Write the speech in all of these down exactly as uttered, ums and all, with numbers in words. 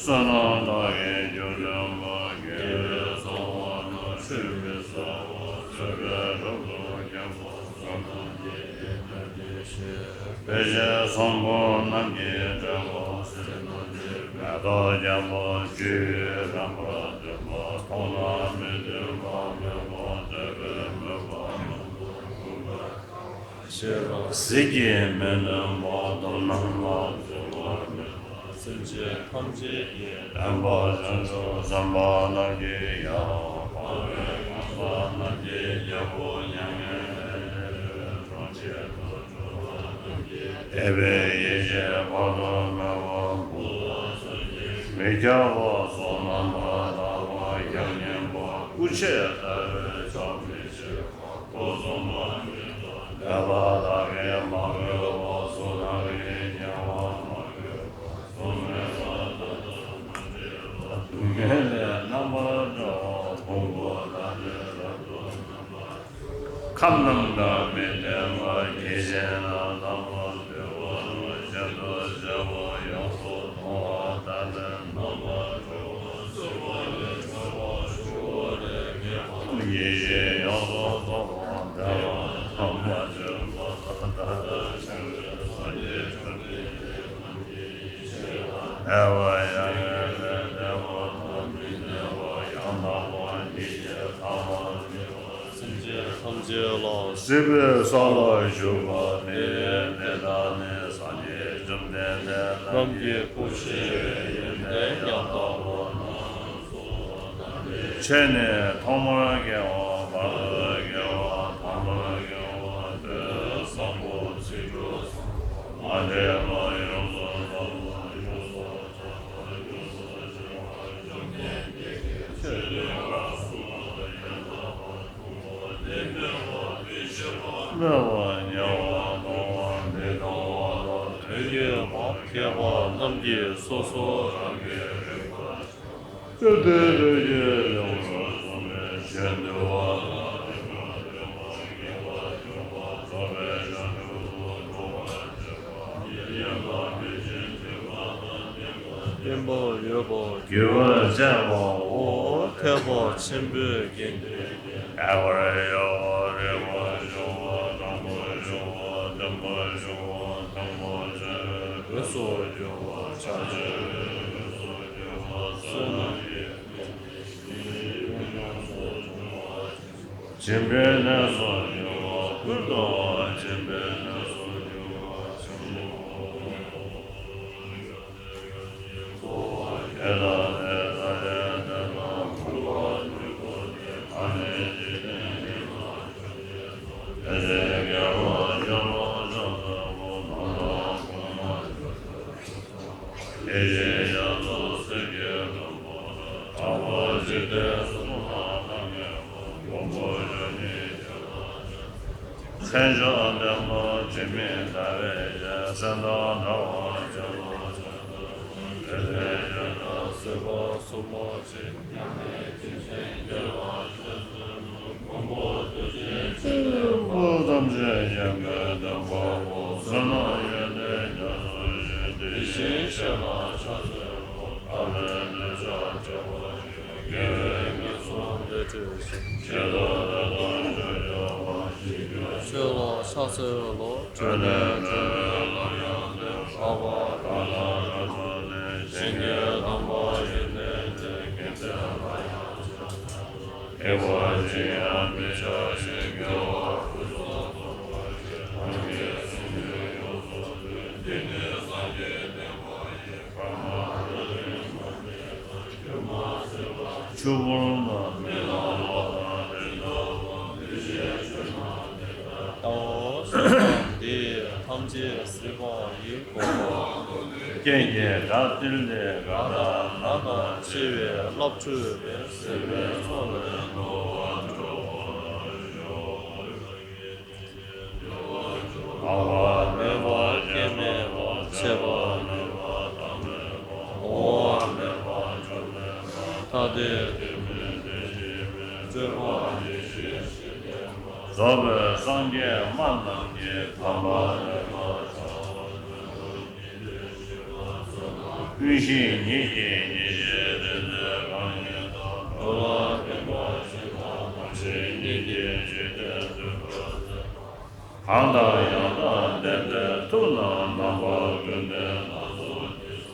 བསོད་ནམས་བདག་གིས་རྒྱུ་འདྲེན་པ། དགེ་བའི་རྩ་བ་དང་། བསོད་པའི་ས་བོན་བརྗོད་པའི་རབ་ཏུ་བརྒྱན་པ། བསོད་ནམས་ཀྱི་རྒྱལ་པོ་ཡེ་ཤེས། དཔེ་བྱད་བཟང་པོ་རྣམས་ཀྱིས་སྤྲས་པ། མེ་ཏོག་རྒྱལ་པོ་བཅུ་ཡིས་རིམ་པར་བསྡུས་པ། མཐོང་ན་མི་མཐུན་པ། མོས་པ་འདོད་པའི་མོས་པ་རྣམས་ལ་གུས་པར་གཟིགས་ཀྱིས་མི་མཐུན་པ། དུག་རྣམས་ལ་བརྫི་བར་མི་བྱ། སེམས་ཅན་ཐམས་ཅད་ཀྱི་བདེན་པ་བྱང་ཆུབ་སེམས་དཔའ་རྣམས་ཀྱི་ཡང་དག་པར་ཕྱག་འཚལ་ལོ། གང་ཟག་རྣམས་ཀྱི་རྒྱལ་པོ་མྱ་ངན་ལས་འདས་པའི་གྲོགས་བྱེད་དུ་འགྲོ་བ་རྣམས་ཀྱི་དད་པའི་ཡེ་ཤེས་དཔག་ཏུ་མེད་པ་འབུལ་ལ་སོགས་ཀྱི། མི་ཁྱབ་པ་སོགས་རྣམ་པར་དག་པ་ཡང་སྙན་པ། སྐུ་ཆས་བལྟ་བས་ཆོག་མི་ཤེས་པ། སྐུ་གསུམ་པ་ཉིད་དུ་བཟླས་པ་དག་གིས་མ་གོས་པ། གཟུགས་དག་གིས་ཉེ་བར་མ་གོས་པ། གཟུགས་མེད་པ་དག་དང་མ་འདྲེས་པ། སྡུག་བསྔལ་ལས་རྣམ་པར་གྲོལ་བ། ཕུང་པོ་དག་ནི་རབ་ཏུ་མནན་པ། ཁམས་རྣམས་དང་མི་ལྡན་པ། སྐྱེ་མཆེད་རྣམས་རྣམ་པར་གྲོལ་བ་དང་། གཞན་དུ་གཤེགས་པ་ཡོངས་སུ་གཏོང་བ་དག་ནི་རྣམ་པར་གྲོལ་བ། སྲིད་པ་ལས་ཐར་པ། ཆུ་བོ་ལས་གེགས་པ། ཡེ་ཤེས་ཡོངས་སུ་རྫོགས་པ། བདེ་བ་དང་མ་བཅོས་པ། ད་ལྟ་བྱུང་བའི་སངས་རྒྱས་བཅོམ་ལྡན་འདས་རྣམས་ཀྱི་ཡེ་ཤེས་དང་། གནས་པ་ཡང་ཡང་ལས་འདས་པ་དང་མི་འདྲ་བ། ཡང་དག་པ་ཉིད་ཀྱི་ཐ་མར་ཉེ་བ། སེམས་ཅན་ཐམས་ཅད་ལ། སྲིད་པའི་ས་ལ་བཞུགས་པ་དེ་ཡི་དེ་དག་ནི། སངས་རྒྱས་བཅོམ་ལྡན་འདས་རྣམས་ཀྱི་སྐུ་ཆེ་བའི་ཡོན་ཏན་ཡང་དག་པ་རྣམས་སོ། ཆོས་ནི་ཐོག་མར་སྐྱེ་བ། བར་དུ་སྐྱེ་བ། ཐ་མར་སྐྱེ་བ། དུས་གསུམ་པོ་ཚིག་གྲུབ་ཟུང་དུ་མ་འདྲེས་པ་ཡོངས་སུ་རྫོགས་པ། ཡོངས་སུ་ཆགས་པ། ཡོངས་སུ་ཞི་བ། བཅོམ་ལྡན་འདས་ཀྱི་ཆོས་ནི་སྐབས་གསུམ་པ་དང་ཡང་དག་པར་ཐུག་པ་ནི་སྨོན་པ་དེ་བཞི་པ། སྨོན་པ་ཉེ་བར་གཏོང་བ་འདི་གཏོང་བ་དང་དོན་བརྒྱུད་པ་མཁས་པ་རྣམས་ཀྱིས་སོ་སོ་རང་གི་རིག་པར་བྱ། སྟོན་པའི་ལུགས་ཀྱི་ལེའུ་རུ་གསུངས་པའི་ཆོས་འདུལ་བ་དང་། རིག་པ་འདུལ་བ་ངེས་པར་འབྱུང་བ་རྫོགས་པའི་བྱང་ཆུབ་ཏུ་འགྲོ་བར་བྱེད་པ་ཉིད་ཡིན་པ་དེ་བཞིན་བརྗོད་པ་དང་བསྟན་པ་བསྟན་པ་ཡོད་པ་བརྒྱུད་པར་བྱེད་པའོ། ཐེག་པ་ཆེན་པོའི་དགེ་འདུན་ཏེ། ལེགས་པར་གཡོ་བ། རིག་པ་ཆུང་བ། དྲང་པོ་ཆུང་བ། བདེན་པ་ཆུང་བ། དྲང་པོ་ཆེ་བའི་དབུས་སུ་གྱུར་པ། ཕྱག་ཆེ་བའི་དབུས་སུ་གྱུར་པ། བསོད་ནམས་ཀྱི་སྤྱི་ཡོངས་སུ་འབྱུང་བ། སྦྱིན་པའི་གནས་སུ་འགྱུར་བ། ཀུན་ཏུ་སྦྱིན་པའི་གནས་སུ་འགྱུར་བ། ཆེན་པོ། མཚན་མཆོག་ལྡན་པ་དྲི་མེད་ཟླ་བའི་ཞལ། སེམས་དང་འདྲ་བར་བྱེད་པ་ཆེན་པོ། དེ་ལས་གཞན་དག་སྲིད་པ་གསུམ་པ་ཆེ། མཉམ་མེད་ཇི་བཞིན་རྒྱལ་བ་ཆོས་ཀྱི་དབང་པོ་ཐུགས་རྗེ་ཆེན་པོའི་དབང་པོ་ཐམས་ཅད་མཁྱེན་པའི་བདེན་པ་པོ། བསོད་ནམས་ཡོན་ཏན་རྒྱ་མཚོ་བཞིན། དེ་བཞིན་གཤེགས་ལ་ཕྱག་འཚལ་ལོ། ཐར་པའི་གདུལ་བྱ་བྱེ་བ་ཡི། དགེ་བའི་རྒྱ་མཚོ་འདི་བྲི་ཞིང་། ཆོས་དང་ལྡན་དང་ཆོས་སྐྱོང་བ། ཆོས་ལ་ཕྱག་འཚལ་ལོ། གྲོལ་ནས་གྲོལ་བའི་ལམ་ཡང་སྟོན་པ། ལྷག་པར་བཀའ་ལ་རབ་གསོལ་ཏེ། བྱིན་གྱིས་བརླབ་པ་ཡི་རྟེན་དེ་མཁྱེན་བརྩེ་ལ་ཡང་བརྗོད་མེད་པ། ཡེ་ཤེས་ཀྱི་ཡང་མི་ཆགས་ཤིང་དགེ་བ་ཕུན་སུམ་ཚོགས་པར་སྤྱད་པ་གང་གིས་བཟུང་འདོད་ཡོངས་སུ་ཐོབ། དེ་ནི་སངས་རྒྱས་བསྟན་པ་ཡི། ཆུ་བུར་དང་མེ་ལྟ་བུ་དང་རི་ལྟ་བུ་འདུ་ཤེས་ཆུ་དང་དེ་ལྟ་བུ་ཟེར་བ་འདི་ཐམས་ཅད་སྲིད་པ་ཡི་སྒོ་ནས། རྐྱེན་གྱིས་དགྲ་བཏུལ་ཏེ་དགའ་དང་ན་དང་འཆི་བའི་རླབས་འཁྲུགས་པས་སྲིད་པའི་མཚོ་ལས་འགྲོ་བ་སྒྲོལ་བར་ཤོག། ལྷག་པར་སྨོན་པ་སྐྱེ་མེད་པ། ཆད་པ་མེད་པ། བར་མེད་པ། འོང་བ་མེད་པ། འགྱུར་མེད་པ། ཐ་དད་དུ་མེད། དེ་བཞིན་མེད། རྩོད་པ་ཡེ་ཤེས་ཤེས་ལྡན་པ། རྫོགས་པའི་སངས་རྒྱས་སྨྲ་རྣམས་ཀྱིས། དམ་པ་ལེགས་པར་བྱ་བ་ནི། ཀུན་ཤེས་ཉིད་ཀྱིས་ཉེར་ཞི་དེ་ཚེ་གང་ཉིད་དུ། འགྲོ་ལ་ཕན་པ་ཇི་ལྟར་བསམ། ཇི་སྙེད་ཀྱི་འཇིག་རྟེན་འདུལ་བར་མཛད་པ། གང་དང་ཡང་དག་ལྡན་པའི་ཐུབ་རྣམས། རྣམ་པ་ཀུན་ལྡན་ལ་སོགས་ཀྱིས།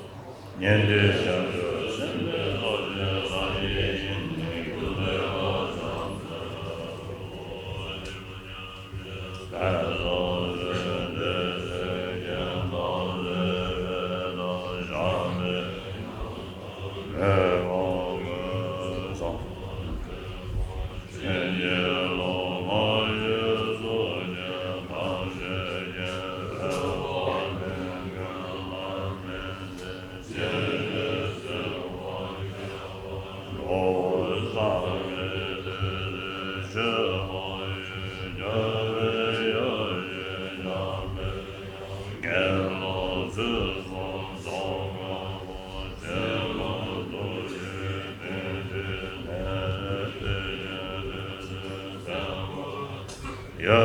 ཉན་ཐོས་བྱང་ཆུབ་སེམས་དཔའི་ཚོགས་ཀྱིས། སངས་རྒྱས་ཡིན་ནི་རྒྱུ་མེད་པ་ཙམ་དུ། ཡབ་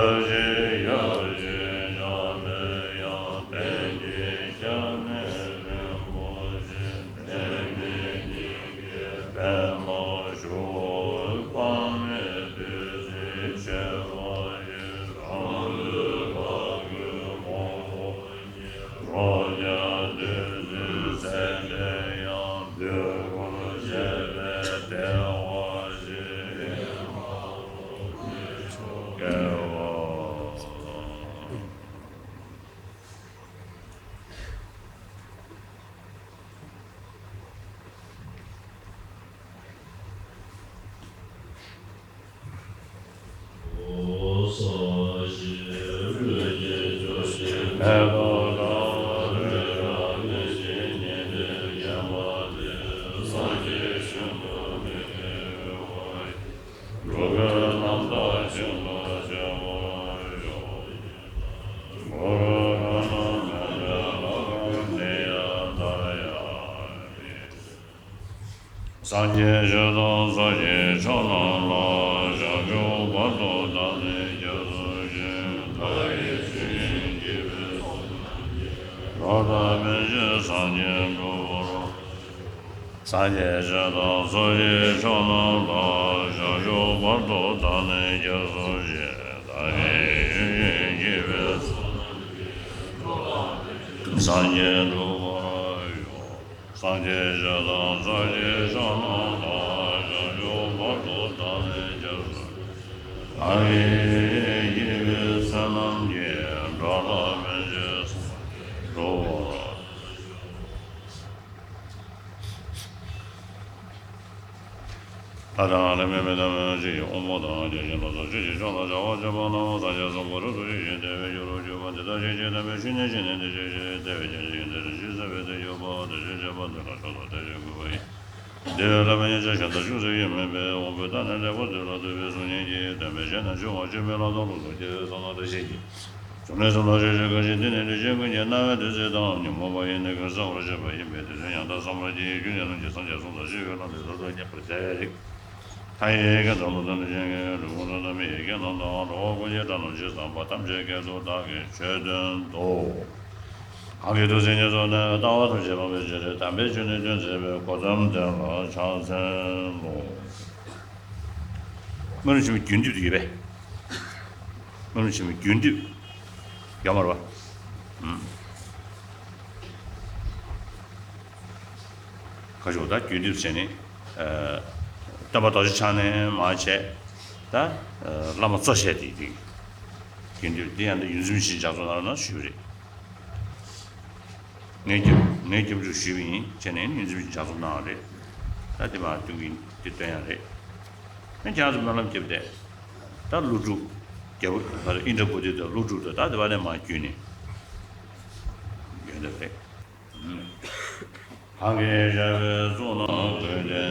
བཞིན་ཡབ་བཞིན་ཡང་མེད་ཡང་། བསྟན་གྱི་སྐྱབས་གནས་རིན་པོ་ཆེ། བསྟན་པའི་སྙིང་གའི་པདྨ་ཞུགས། དཔག་མེད་བདུད་རྩིའི་མཆོད་པ་ཡིས། རང་ལུས་ལྷ་སྐུའི་ངོ་བོ་ཉིད། རོ་བརྒྱ་བདུད་རྩིའི་ཟས་དེ་ཡང་། དུས་ཀུན་སྤྱད་པས་བདེ་བ་ཅན། སྐལ་བ། འགྲོ་བའི་རྣམ་དག་ཅན་ལ་སྤྱད་པར་ཤོག། འགྲོ་བའི་རྣམ་དག་ཅན་ལ་སྤྱད་པར་ཤོག། སངས་རྒྱས་ཆོས་དང་ཚོགས་ཀྱི་མཆོག་རྣམས་ལ། བྱང་ཆུབ་བར་དུ་བདག་ནི་སྐྱབས་སུ་མཆི། བདག་གིས་ཆོས་ཉན་བགྱིས་པའི་ཚོགས་རྣམས་ཀྱིས། འགྲོ་དང་ཕན་ཕྱིར་སངས་རྒྱས་འགྲུབ་པར། སངས་རྒྱས་ཆོས་དང་ཚོགས་ཀྱི་མཆོག་རྣམས་ལ། བྱང་ཆུབ་བར་དུ་བདག་ནི་སྐྱབས་སུ་མཆི། བདག་གིས་ཆོས་ཉན་བགྱིས་པའི་ཚོགས་རྣམས་ཀྱིས། འགྲོ་དང་ཕན་ཕྱིར་སངས་རྒྱས་འགྲུབ་པར་ཤོག། སངས་རྒྱས་ཆོས་དང་ཚོགས་ཀྱི་མཆོག་རྣམས་ལ། བྱང་ཆུབ་བར་དུ་བདག་ནི་སྐྱབས་སུ། བདག་གིས་བགྱིས་པའི་ཚོགས་རྣམས་ཀྱིས། འགྲོ་དང་ཕན་ཕྱིར་སངས་རྒྱས་འགྲུབ་པར། ད་ལྟ་ལས་མེད་པའི་ཐ་མལ་གཅིག་གི་དབང་པོ་དང་། བརྒྱ་བྱིན་ལ་སོགས་ཆོས་ཀྱི་མཆོག་དང་བྱ་བ་སྤྱོད་པ་རྣམས་སངས་རྒྱས་སམ་བྷོ་ཊ་ཏ་ཡེ་ཤེས་བདེ་བའི་རྒྱུ་རུ་གྱུར་པ་འདི་དག་ཅིའི་ཕྱིར་བསྟན་པའི་ཕྱིར་ན། ཕྱིས་ནས་ཕྱིས་ནས་འདི་ཕྱིར་ཕྱིར་བལྟས་པའི་ཕྱིར་ན། ཡོན་ཏན་རིན་ཆེན་གསལ་བའི་མཐུས་ཡོད་པ་དེ་ཕྱིར་གསལ་བ་འདི་ལ་མཆོག་ཏུ་དད་ཅིང་གུས་པ་ཡིས། འདི་ལ་ཕན་ཡོན་ཅན་གཞན་དག་ཅུང་ཟད་ཡོད་མིན་པས། དབང་པོའི་མཐའ་ནས་ལེགས་པར་ཐོས་ལ་ཐོས་པའི་གཟུགས་བརྙན་གྱིས། བསྟན་པའི་ཕྱིར་ན་ཆོས་ཀྱི་མཆོག་མི་ལ་དང་ལོ་ཟླ་སྐྱེ་བོའི་བསོད་ནམས་དང་བཅས་ཀྱིས། འབྱུང་གནས་སུ་ལྷག་ཤོས་ཆོས་གང་ཞིག་འདི་ནི་དུས་ཀྱི་ཀུན་གྱི་རྣ་བའི་བདུད་རྩི་དང་ཉོན་མོངས་པ་ཡིས་ནི་ཀུན་གསལ་བར་བྱེད་པ་ཡིན་པས། དེ་ཚུ་ཡང་དག་བསམ་པར་བགྱི། རྒྱུ་ནི་ལམ་གྱི་སངས་རྒྱས་གསུང་དང་ཞི་བའི་ལམ་དེ་ཐོབ་ཏུ་གཉེར་བར་བྱ་བའི་རིགས། ལྷ་ཡི་སྐད་དང་ཀླུ་དང་གནོད་སྦྱིན་སྐད། འགྲོ་ཀུན་ཐོབ་དང་མི་ཡི་སྐད་རྣམས་དང་། འགྲོ་བ་ཀུན་གྱི་སྒྲ་རྣམས་ཇི་ཙམ་པ། ཐམས་ཅད་སྐད་དུ་བདག་གིས་ཆོས་བསྟན་ཏོ། གང་གིས་ཐུགས་བརྩེ་ཉེར་བཟུང་ནས། ལྟ་བ་ཐམས་ཅད་སྤང་བའི་ཕྱིར། དམ་པའི་ཆོས་ནི་སྟོན་མཛད་པའི། གོ་ཏམ་དེ་ལ་ཕྱག་འཚལ་ལོ། སྨོན་ལམ་ཆེན་མོའི་རྒྱུན་མཐུད་དུ་ཡོད་པས། སྨོན་ལམ་ཆེན་མོའི་རྒྱུན་མཐུད། ཡོད་མ་རེད་པ། ཨུམ། ཁ་ཤོ་ད་རྒྱུན་མཐུད་བྱས་ནས། སྟོན་པ་རྡོ་རྗེ་འཆང་ནས་མར་བྱས། ད་བླ་མ་གཙོ་བྱས་ཏེ་དེ། རྒྱུན་མཐུད་དེ་ཡང་ད་ཡོངས་འཛིན་ཞིག་ལྗགས་རྩོམ་ནང་ན་ཞུས་པ་རེད། ངས་སྐྱབས་ངས་སྐྱབས་འཇུག་ཞུས་པ་ཡིན་བྱས་ནས་ཡོངས་འཛིན་ཞིག་ལྗགས་རྩོམ་གནང་བ་རེད། ད་དེ་མར་སྟོན་གྱི་དེ་སྟོན་ཡག་རེད། ཨ་ཁྱེད་རང་ཚོ་སྨོན་ལམ་རྒྱབ་སྟེ། ད་ཀླུ་སྒྲུབ། རྒྱལ་པོ་ཨིནྡྲ་བྷུ་ཏི་དང་ཀླུ་སྒྲུབ་དང་ད་དེ་བ་ནས་མར་བརྒྱུད་ནས་ཡོང་འདོད་རེད། གང་གིས་བྱ་བའི་གཙུག་ན་བཀོད་དེ།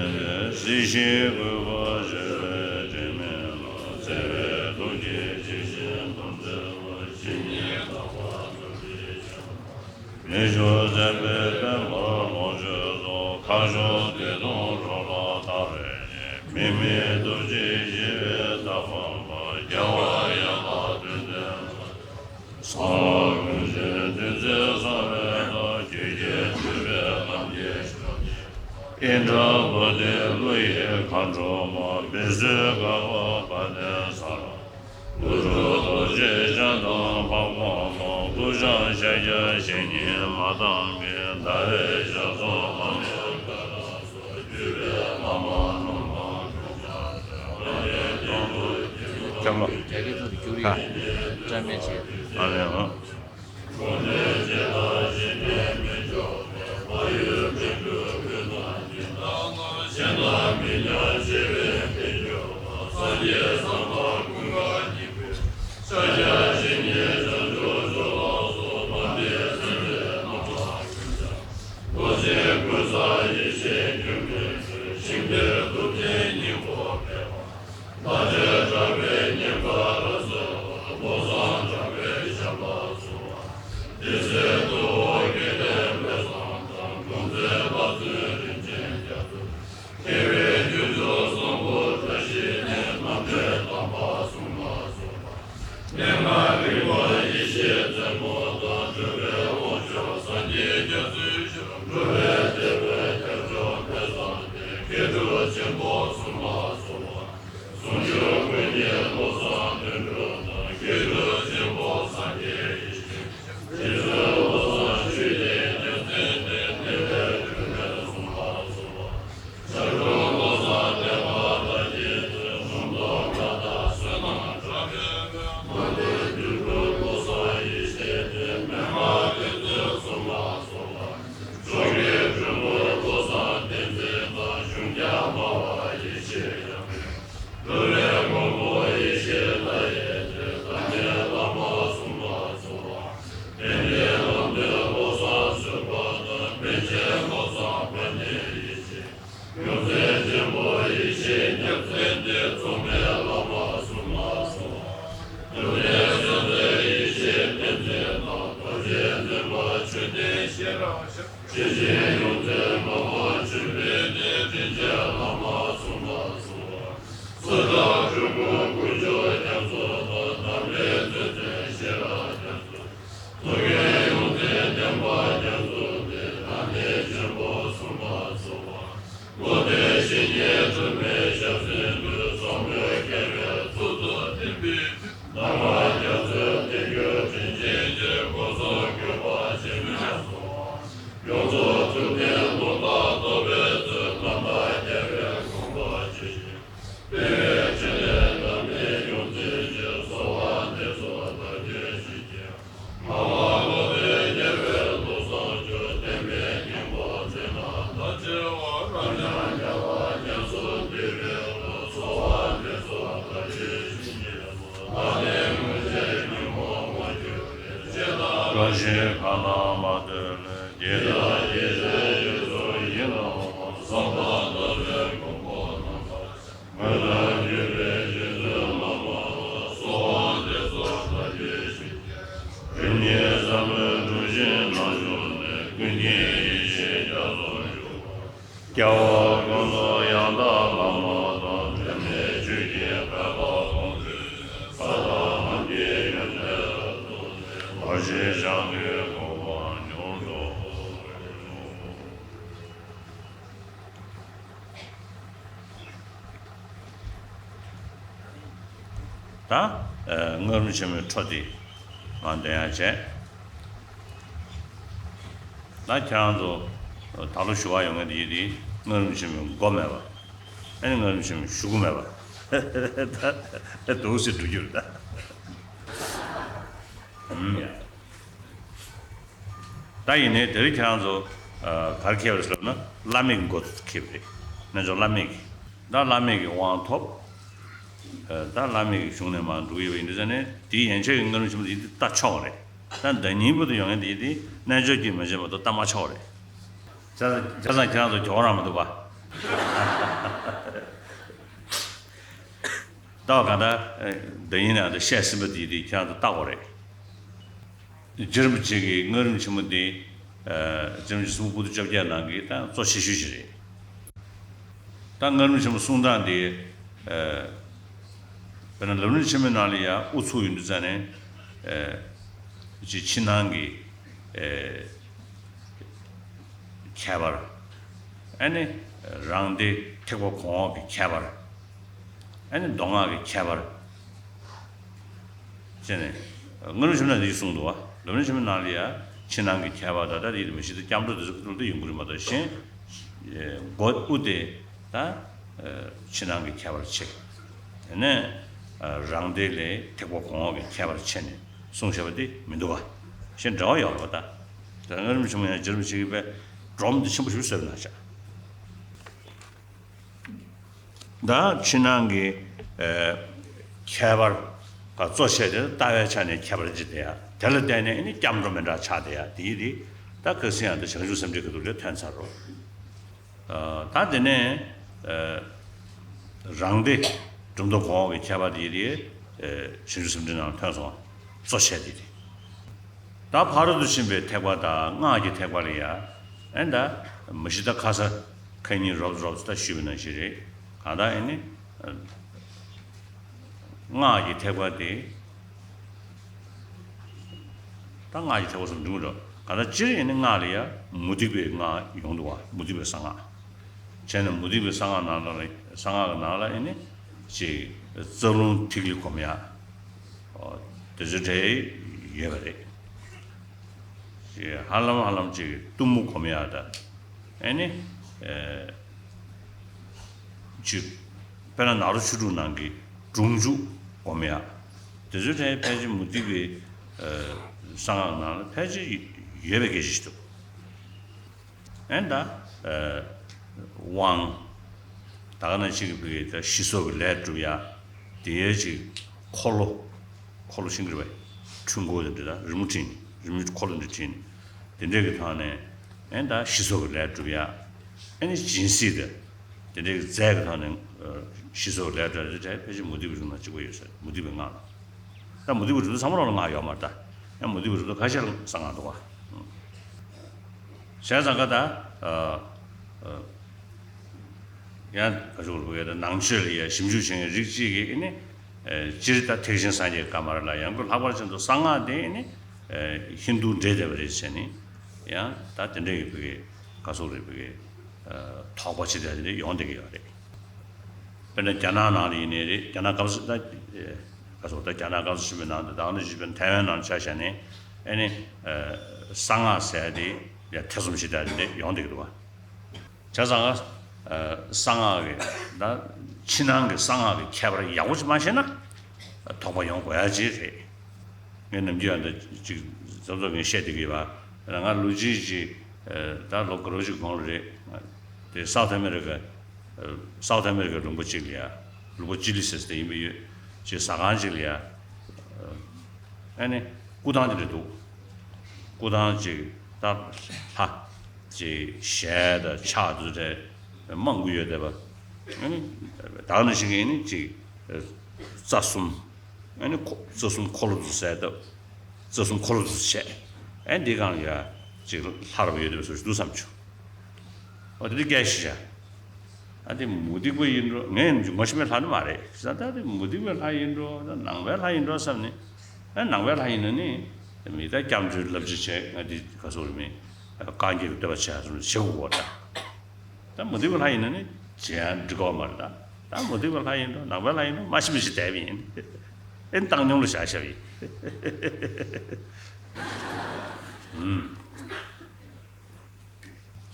གཟི་བརྗིད་བཀོད་པ་བྱེ་བའི་དྲི་མེད་ལ། བརྩེ་བའི་ཐུགས་རྗེས་ཇི་བཞིན་དུ་མཛད་པ། ཇི་སྙེད་དག་པར་ཐུགས་རྗེ་ཆེ། མི་བསྐྱོད་མཛད་པའི་དཔལ་འབར་ལོངས་སྤྱོད་རྫོགས། ཁ་ཕྱོགས་བདེ་སྟོང་རོལ་པ་ལྟར་རེག་བྱས། མི་མིན་རྡོ་རྗེ་ཞི་བའི་ཐབས་སྤངས་པ། རྒྱལ་བ་ཡན་ལག་བདུན་ལྡན་ལ། གསང་བ་ཀུན་གསལ་ཐུགས་བརྩེ་གསང་བའི་བདག །ཆོས་ཀྱི་སྤྲུལ་པས་ལམ་གྱི་ཞབས་ཀྱིས། ཨིནྡྲ་བྷུ་ཏི་ཀླུ་ཡི་མཁའ་འགྲོ་མ། བཻ་སེ་ག་པ་དཔལ་ལྡན་ས་ར། ཀླུ་སྒྲུབ་རྡོ་རྗེ་འཆང་དང་འཕགས་པ་མ། ཀླུ་བྱང་ཤཱཀྱ་བཤེས་གཉེན་མ་དང་པོའི། ཟླ་བའི་ཞགས་ཚོམ་ཨ་མྱེས་ཀ་ར་སོགས། བརྒྱུད་པའི་བླ་མ་སྣ་མང་དྲུག་ཀྱང་། ཁྱབ་ལོ། རྒྱ་སྐད་ཚོ་རྒྱུགས་རེད། ཨ། བཀྲ་མེད་བྱས། ཨ་ལས་ཨ། བཀྲ་ཤིས་ཁ་ནང་མ་ཐོན་ལས། འདི་ལྟར་ཡེ་ཤེས་ཡོངས་སུ་ཡིད་ལ་འོང་། བསམ་པ་ལྟ་བུའི་མགོན་པོ་རྣམ་པར། ངོ་ལ་འགྱུར་བའི་རྗེ་བཙུན་བླ་མ་ལ། གསོལ་བ་འདེབས་སོ་བདག་གིས་བཞེས་ཀྱང་། རིམ་གཉིས་ཟབ་མོའི་སྒྲུབ་གཞིར་རྣམ་ཞུགས་ནས། ཀུན་མཁྱེན་ཡེ་ཤེས་རྒྱ་མཚོར་ཞུགས་པ། སྐྱེ་བ་ཀུན་ཏུ་ཡང་དག་བླ་མ་དང་། འབྲལ་མེད་ཆོས་ཀྱི་དཔལ་པ་དབང་ཕྱུག་ནས། ས་དང་ལམ་གྱི་ཡོན་ཏན་རབ་རྫོགས་ནས། རྡོ་རྗེ་འཆང་གི་གོ་འཕང་མྱུར་ཐོབ། ད་ཨ་སྔགས་རིམ་ཆེན་མོའི་འཕྲོ་འདི་མར་འདོན་ཡག་བྱས། ད་ཁྱེད་རང་ཚོ་ ད་ལོ་ཞུ་བ་ཡོང་མཁན་དེ་ཡིན་དེ། སྔགས་རིམ་ཆེན་མོའི་མགོ་མེད་པ། ཨ་ནི་སྔགས་རིམ་ཆེན་མོའི་གཞུག་གུ་མེད་པ། ད་འདུག་སེ་འགྲོ་རྒྱུ་རེད་ད། ཨུམ་ཡ། ད་ཡིན་ནའི་དེ་རིང་ཁྱེད་རང་ཚོ་ག་རེ་འཁྱེར་བ་རེད་ཟེར་ན། བླ་མེད་ཀྱི་མགོ་འཁྱེར་བ་རེད། རྣལ་འབྱོར་བླ་མེད་ཀྱི། ད་བླ་མེད་ཀྱི་དབང་ཐོབ། ད་བླ་མེད་ཀྱི་གཞུང་ནས་མར་འགྲོ་གི་ཡོད་པ་ཡིན་དུས་ཙང་ནས། དེའི་ཡན་ཆད་ཀྱི་སྔགས་རིམ་ཆེན་མོ་དེ་ཡིན་དེ་ལྟ་ཆོག་པ་རེད། ད་ཟླ་ཉིན་བར་དུ་ཡོང་མཁན་དེ་ཡིན་དེ་རྣལ་འབྱོར་གྱིས་མ་བྱས་པ་དེ་ལྟ་མ་ཆོག་པ་རེད། བྱས་ཙང་ཁྱེད་རང་ཚོ་གྱོང་རག་མི་འདུག་པ། ད་གང་ལྟར་ཟླ་ཉིན་ནང་དུ་བཤད་ཟིན་པ་དེ་དེ་ཁྱེད་རང་ཚོ་ལྟ་དགོས་རེད། རྗེ་རིན་པོ་ཆེ་གི་སྔགས་རིམ་ཆེན་མོ་འདི། རྗེ་རིན་པོ་ཆེ་གསུང་འབུམ་པོ་ཏི་བཅོ་བརྒྱད་ནང་གི་ད་གཙོ་ཆེ་ཤོས་ཅིག་རེད། ད་སྔགས་རིམ་ཆེན་མོ་གསུང་སྟངས་འདི། དཔེར་ན་ལམ་རིམ་ཆེན་མོའི་ནང་ལ་ཡང་དབུ་ཚུགས་ཡོང་དུས་ཙང་ནས། ཅིག་ཕྱི་ནང་གི་ཁྱད་པར། ཨ་ནི་རང་སྡེ་ཐེག་པ་གོང་འོག་གི་ཁྱད་པར། ཨ་ནི་མདོ་སྔགས་ཀྱི་ཁྱད་པར་བྱས་ནས། སྔགས་རིམ་ཆེན་མོ་ནང་དེ་གསུངས་འདུག་པ། ལམ་རིམ་ཆེན་མོ་ནང་ལ་ཡང་ཕྱི་ནང་གི་ཁྱད་པར་དང་། ད་དེ་མི་ཤེས་ད། སྐྱབས་འགྲོ་དེ་ཚོ་ཁུ་ཐུག་དེ་ཡོང་གི་རེད་མ་གཏོགས། གཞན་མགོ་དབུ་དེ་ད་ཕྱི་ནང་གི་ཁྱད་པར་བྱས། དེ་ནས་རང་སྡེ་ལས་ཐེག་པ་གོང་འོག་གི་ཁྱད་པར་བྱས་ནས་གསུངས་བཞག་པ་དེ་མི་འདུག་པ། གཞན་འབྲེལ་བ་ཡོད་རེད་པ། ད་ད་སྔགས་རིམ་ཆེན་མོ་ཡང་རྗེ་རིན་པོ་ཆེ་གིས་དཔེ་སྒྲོམ་དེ་ཆེན་པོ་ཞིག་བཟོས་པ་ན་ཤག། ད་ཕྱི་ནང་གི་ཨ་ཁྱད་པར་ག་གཙོ་ཆེ་དེ་ལྟ་བའི་ཆ་ནས་ཁྱད་པར་ཅིག་དེ་ཡ། དེ་ལ་བརྟེན་ནས་ཨ་ནི་སྐྱབས་འགྲོ་མི་འདྲ་ཆགས་དེ་ཡ། དེ་ཡི་རིགས་ད་ཁ་སང་ཡང་ད་བྱང་ཆུབ་སེམས་འགྲེལ་གྱི་ཐོག་ལ་ཐོན་ཚར་རོ། ཨ་ད་དེ་ནས་ཨ་རང་སྡེ་གྲུབ་མཐའ་གོང་འོག་གི་ཁྱད་པར་དེ་ཡི་རིགས་ཨ་བྱང་ཆུབ་སེམས་འགྲེལ་ནང་ཐོན་སོང་། གཙོ་ཆེ་དེ་རེད། ད་ཕ་རོལ་ཏུ་ཕྱིན་པའི་ཐེག་པ་དང་སྔགས་ཀྱི་ཐེག་པ་ལ་ཡ། ཨེ་ད་མ་གཞི་ད་ཁ་ས་ཁ་ཉིན་རོབ་རོབ་ད་ཞུས་པ་ནང་བཞིན་རེད། གང་ལྟར་ཨེ་ནི་སྔགས་ཀྱི་ཐེག་པ་དེ། ད་སྔགས་ཀྱི་ཐེག་པ་གསུམ་འདུག་འགྲོ། གང་ལྟར་སྤྱིར་ཨེ་ནི་སྔགས་ལ་ཡ་མུ་སྟེགས་པའི་སྔགས་ཡོང་འདུག་པ། མུ་སྟེགས་པའི་གསང་སྔགས། བྱས་ནས་མུ་སྟེགས་པའི་གསང་སྔགས་ནང་ལ། གསང་སྔགས་ཀྱི་ནང་ལ་ཨེ་ནི་ཅིག་རྩ་རླུང་ཐིག་ལེ་སྒོམ་ཡག་དེ་ཚོ་འདྲ་ཡོད་པ་རེད། ཅིག་ཧ་ལམ་ཧ་ལམ་ཅིག་གཏུམ་མོ་སྒོམ་ཡག་དང་། ཨེ་ནི་ཨེ་ཅིག་དཔེར་ན་ནཱ་རོ་ཆོས་དྲུག་ནང་གི་སྒྲུབ་འཇུག་སྒོམ་ཡག་དེ་ཚོ་འདྲ་ཕལ་ཆེར་མུ་སྟེགས་པའི་ཨེ་གསང་སྔགས་ནང་ལ་ཕལ་ཆེར་ཡོད་པའི་སྐད་ཆ་ཞིག་འདུག། ཨེ་ད་ཨ་དབང་། ད་ག་ནང་བཞིན་གྱི་བོད་ཀྱི་ད་ཞི་སོགས་ཀྱི་ལས་སྒྲུབ་ཡ། དེའི་ཅིག་འཁོར་ལོ། འཁོར་ལོ་ཤིང་གི་རེད་པས། འཁྲུལ་འཁོར་དེ་འདྲ་ད་རི་མོ་བྲིས་ནས། རི་མོའི་འཁོར་ལོ་འདྲ་བྲིས་ནས། དེ་འདྲ་གི་ཐོག་ནས་ཨེ་ད་ཞི་སོགས་ཀྱི་ལས་སྒྲུབ་ཡ། ཨེ་ནི་སྦྱིན་སྲེག་དེ། དེ་འདྲའི་རྫས་ཀྱི་ཐོག་ནས་ཨ་ཞི་སོགས་ཀྱི་ལས་སྒྲུབ་ཡ། དེ་འདྲ་ཕལ་ཆེར་མུ་སྟེགས་པའི་རིགས་ནང་གཅིག་པ་ཡོད་ས་རེད། མུ་སྟེགས་པའི་སྔགས་ལ། ད་མུ་སྟེགས་པའི་རིགས་ཚང་མ་ལོག་ལ་སྔགས་ཡོད་མ་རེད་ད། ཡང་མུ་སྟེགས་པའི་རིགས་ཚོ་ཁ་ཤས་ལ་གསང་སྔགས་འདུག་པ། བྱས་ཙང་ཀ་ད་ཨ་ཨ་ཡང་ག་ཞུ་དགོས་རེད། ད་ནང་ཆོས་ལ་ཡ་ཞིབ་འཇུག་བྱེད་མཁན་རིགས་གཅིག་གིས་ཨེ་ནི་ཨ་སྤྱིར་ད་ཐེག་ཆེན་སངས་རྒྱས་ཀ་མ་ར་ལ་ཡང་སྒོས་ལྷག་པར་ཅན་དུ་གསང་སྔགས་དེ་ཨེ་ནི་ཨ་ཧིན་དུ་འདྲེས་བསྡད་པ་རེད་ཟེར་ནས། ཡང་ད་དེ་འདྲ་ཡི་བོད་ཀྱི་ག་ཟེར་དགོས་རེད། བོད་ཀྱི་ཨ་དོགས་པ་ཅིག་དེ་འདྲ་ཡོང་བསྡད་ཀྱི་ཡོད་རེད། དཔེར་ན་རྒྱ་ནག་ནང་ལ་ཡིན་ནའི་རེད། རྒྱ་ནག་སྐབས་སུ་ད་ག་ཟེར། ད་རྒྱ་ནག་སྐབས་སུ་ཞུས་པའི་ནང་དུ། ད་ཨ་ནི་ཞུས་པའི་ཐའེ་ཝན་ནང་ཆ་བཞག་ནས་ཨེ་ནི་ཨ་གསང་སྔགས་ཟེར་དེ་ཡ་ཐེ་ཚོམ་ཞིག་ད་དེ་འདྲ་ཡོང་བསྡད་ཀྱི་འདུག་པ། བྱས་ཙང་ཨ་གསང་སྔགས་ཀྱི་ད་ཕྱི་ནང་གི་གསང་སྔགས་ཀྱི་ཁྱད་པར་ཡག་པོ་ཅིག་མ་ཤེས་ན་དོགས་པ་ཡོང་དགོས་ཡ་ཅིག་རེད། ངས་ནམ་རྒྱུན་ཡང་ད་ཅིག་གཟབ་གཟབ་ངས་བཤད་བསྡད་ཀྱི་ཡོད་པ། ང་ལོ་གཅིག་ཅིག་ཨ་ད་ལོ་འགའ་རེ་ཅིག་གོང་ལ་རེད། དེ་སའུ་ཐི་ཨ་མེ་རི་ཀ། སའུ་ཐི་ཨ་མེ་རི་ཀའི་ལུང་པ་གཅིག་ལ་ཡ། ལུང་པ་ཅི་ལི་ཟེར་དེ་ཡིན་པ་ཡོད། ཅིག་ཟ་ཁང་གཅིག་ལ་ཡ། ཨ་ནི་སྐུ་ཐང་དེ་འདྲ་འདུག། སྐུ་ཐང་ཅིག་ད་ལྷ་ཅིག་ཞལ་དང་ཕྱག་དེ་ཚོ་དེ་མང་པོ་ཡོད་བསྡད་པ། ཨ་ནི་ད་ག་ནང་བཞིན་གྱི་ཨ་ནི་ཅིག་རྩ་གསུམ། ཨ་ནི་ཁོ་རྩ་གསུམ་འཁོར་ལོ་དེ་ཚོ་ཟེར་ད། རྩ་གསུམ་འཁོར་ལོ་དེ་ཚོ་བྱས། ཨ་ནི་འདི་སྒང་ལ་ཡ་ཅིག་ལྷ་ར་བ་ཡོད་བསྡད་པ་བཟོ་ཞིག་འདུག་བསམ་བྱུང་། འོ་དེ་འདྲ་སྐད་ཆ་བཤད། ཨ་དེ་མུ་སྟེགས་པ་ཡིན་འགྲོ། ངས་ངོ་ཤེས་མེད་ལྷ་ནི་མ་རེད། བྱས་ཙང་ད་དེ་མུ་སྟེགས་པའི་ལྷ་ཡིན་འགྲོ། ད་ནང་པའི་ལྷ་ཡིན་འགྲོ་བསམ་ནས། ཨ་ནང་པའི་ལྷ་ཡིན་ན་ནི་མི་ད་སྐྱབས་འགྲོའི་བསླབ་བྱ་བྱས། ང་འདི་ག་ཟེར་དགོས་རེད། མི་བསྐང་རྒྱས་ཀྱི་བསྟོད་པ་བྱས་སོང་བྱེད་དགོས་པ་ད། ད་མུ་སྟེགས་པའི་ལྷ་ཡིན་ན་ནི་བྱེད་ཡང་འགྲིག་གི་མ་རེད་ད། ད་མུ་སྟེགས་པའི་ལྷ་ཡིན་འགྲོ། ནང་པའི་ལྷ་ཡིན་འགྲོ། མ་ཤེས་མི་ཤེས་བསྡད་པ་ཡིན། ཨེ་བཏང་སྙོམས་ལ་བཞག་བཞག་པ་ཡིན། ཨུམ།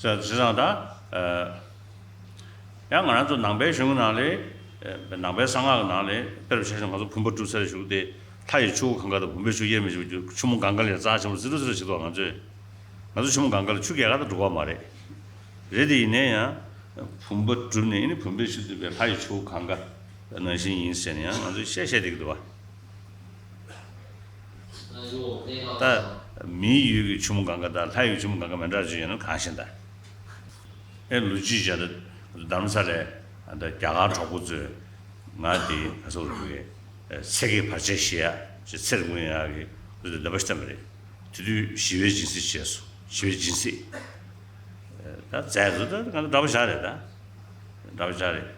ད་བྱས་ཙང་ད་ཡང་ང་རང་ཚོ་ནང་པའི་གཞུང་ནང་ལས་ནང་པའི་གསང་སྔགས་ནང་ལས་དཔེར་བྱས་ན་ང་ཚོ་བུམ་པ་སྒྲུབ་ས་ཞུགས་ཏེ་ལྷ་ཡི་ཆུ་བོ་གངྒཱ་དང་བུམ་པའི་ཆུ་དབྱེར་མི་ཕྱེད་པའི་ཆུ་མོ་གངྒཱ་ལས་རྩ་ཆེན་པོ་ཟེར་རུ་ཟེར་རུ་བྱེད་དོ། ང་ཚོས་ང་ཚོ་ཆུ་མོ་གངྒཱ་ལ་ཆུ་རྒྱལ་ཁ་ད་འགྲོ་གི་མ་རེད། རེད་དེ་ཡིན་ནའི་ཡང་བུམ་པ་གྲུབ་ནས་ཨ་ནི་བུམ་པའི་ཆུ་འདུས་པའི་ལྷ་ཡི་ཆུ་གངྒཱ་ནང་བཞིན་ཡིན་ཟེར་ནས་ཡང་ང་ཚོས་བཤད་བཤད་བསྡད་ཀྱི་འདུག་བ། ད་མིའི་ཡུལ་གྱི་ཆུ་མོ་གངྒཱ་དང་ལྷ་ཡི་ཆུ་མོ་གངྒཱ་མི་འདྲ་བ་ཅིག་ཡོད་ན་གང་ཤེས་ད། ཨེ་ལོ་རྒྱུས་བྱས་ན་རྡ་རམ་ས་ལའི་ད་རྒྱ་གར་གྲོགས་པོ་ཚོས་ང་དེ་ག་ཚོད་རེད་པས་ཚེ་གི་བར་ཆད་ཞི་ཡག་ཅེས་ཚེ་རིང་པོ་ཡོང་ཡག་གི་ཁོ་ཚོས་འདོན་པ་བཏབ་པ་རེད། དེ་དུས་ཞི་བའི་སྦྱིན་སྲེག་བྱས་སོང་། ཞི་བའི་སྦྱིན་སྲེག་ད་མཛད་ཚོ་ད་ང་ཚོ་འདྲ་པོ་བཞག་རེད་ད། འདྲ་པོ་བཞག་རེད།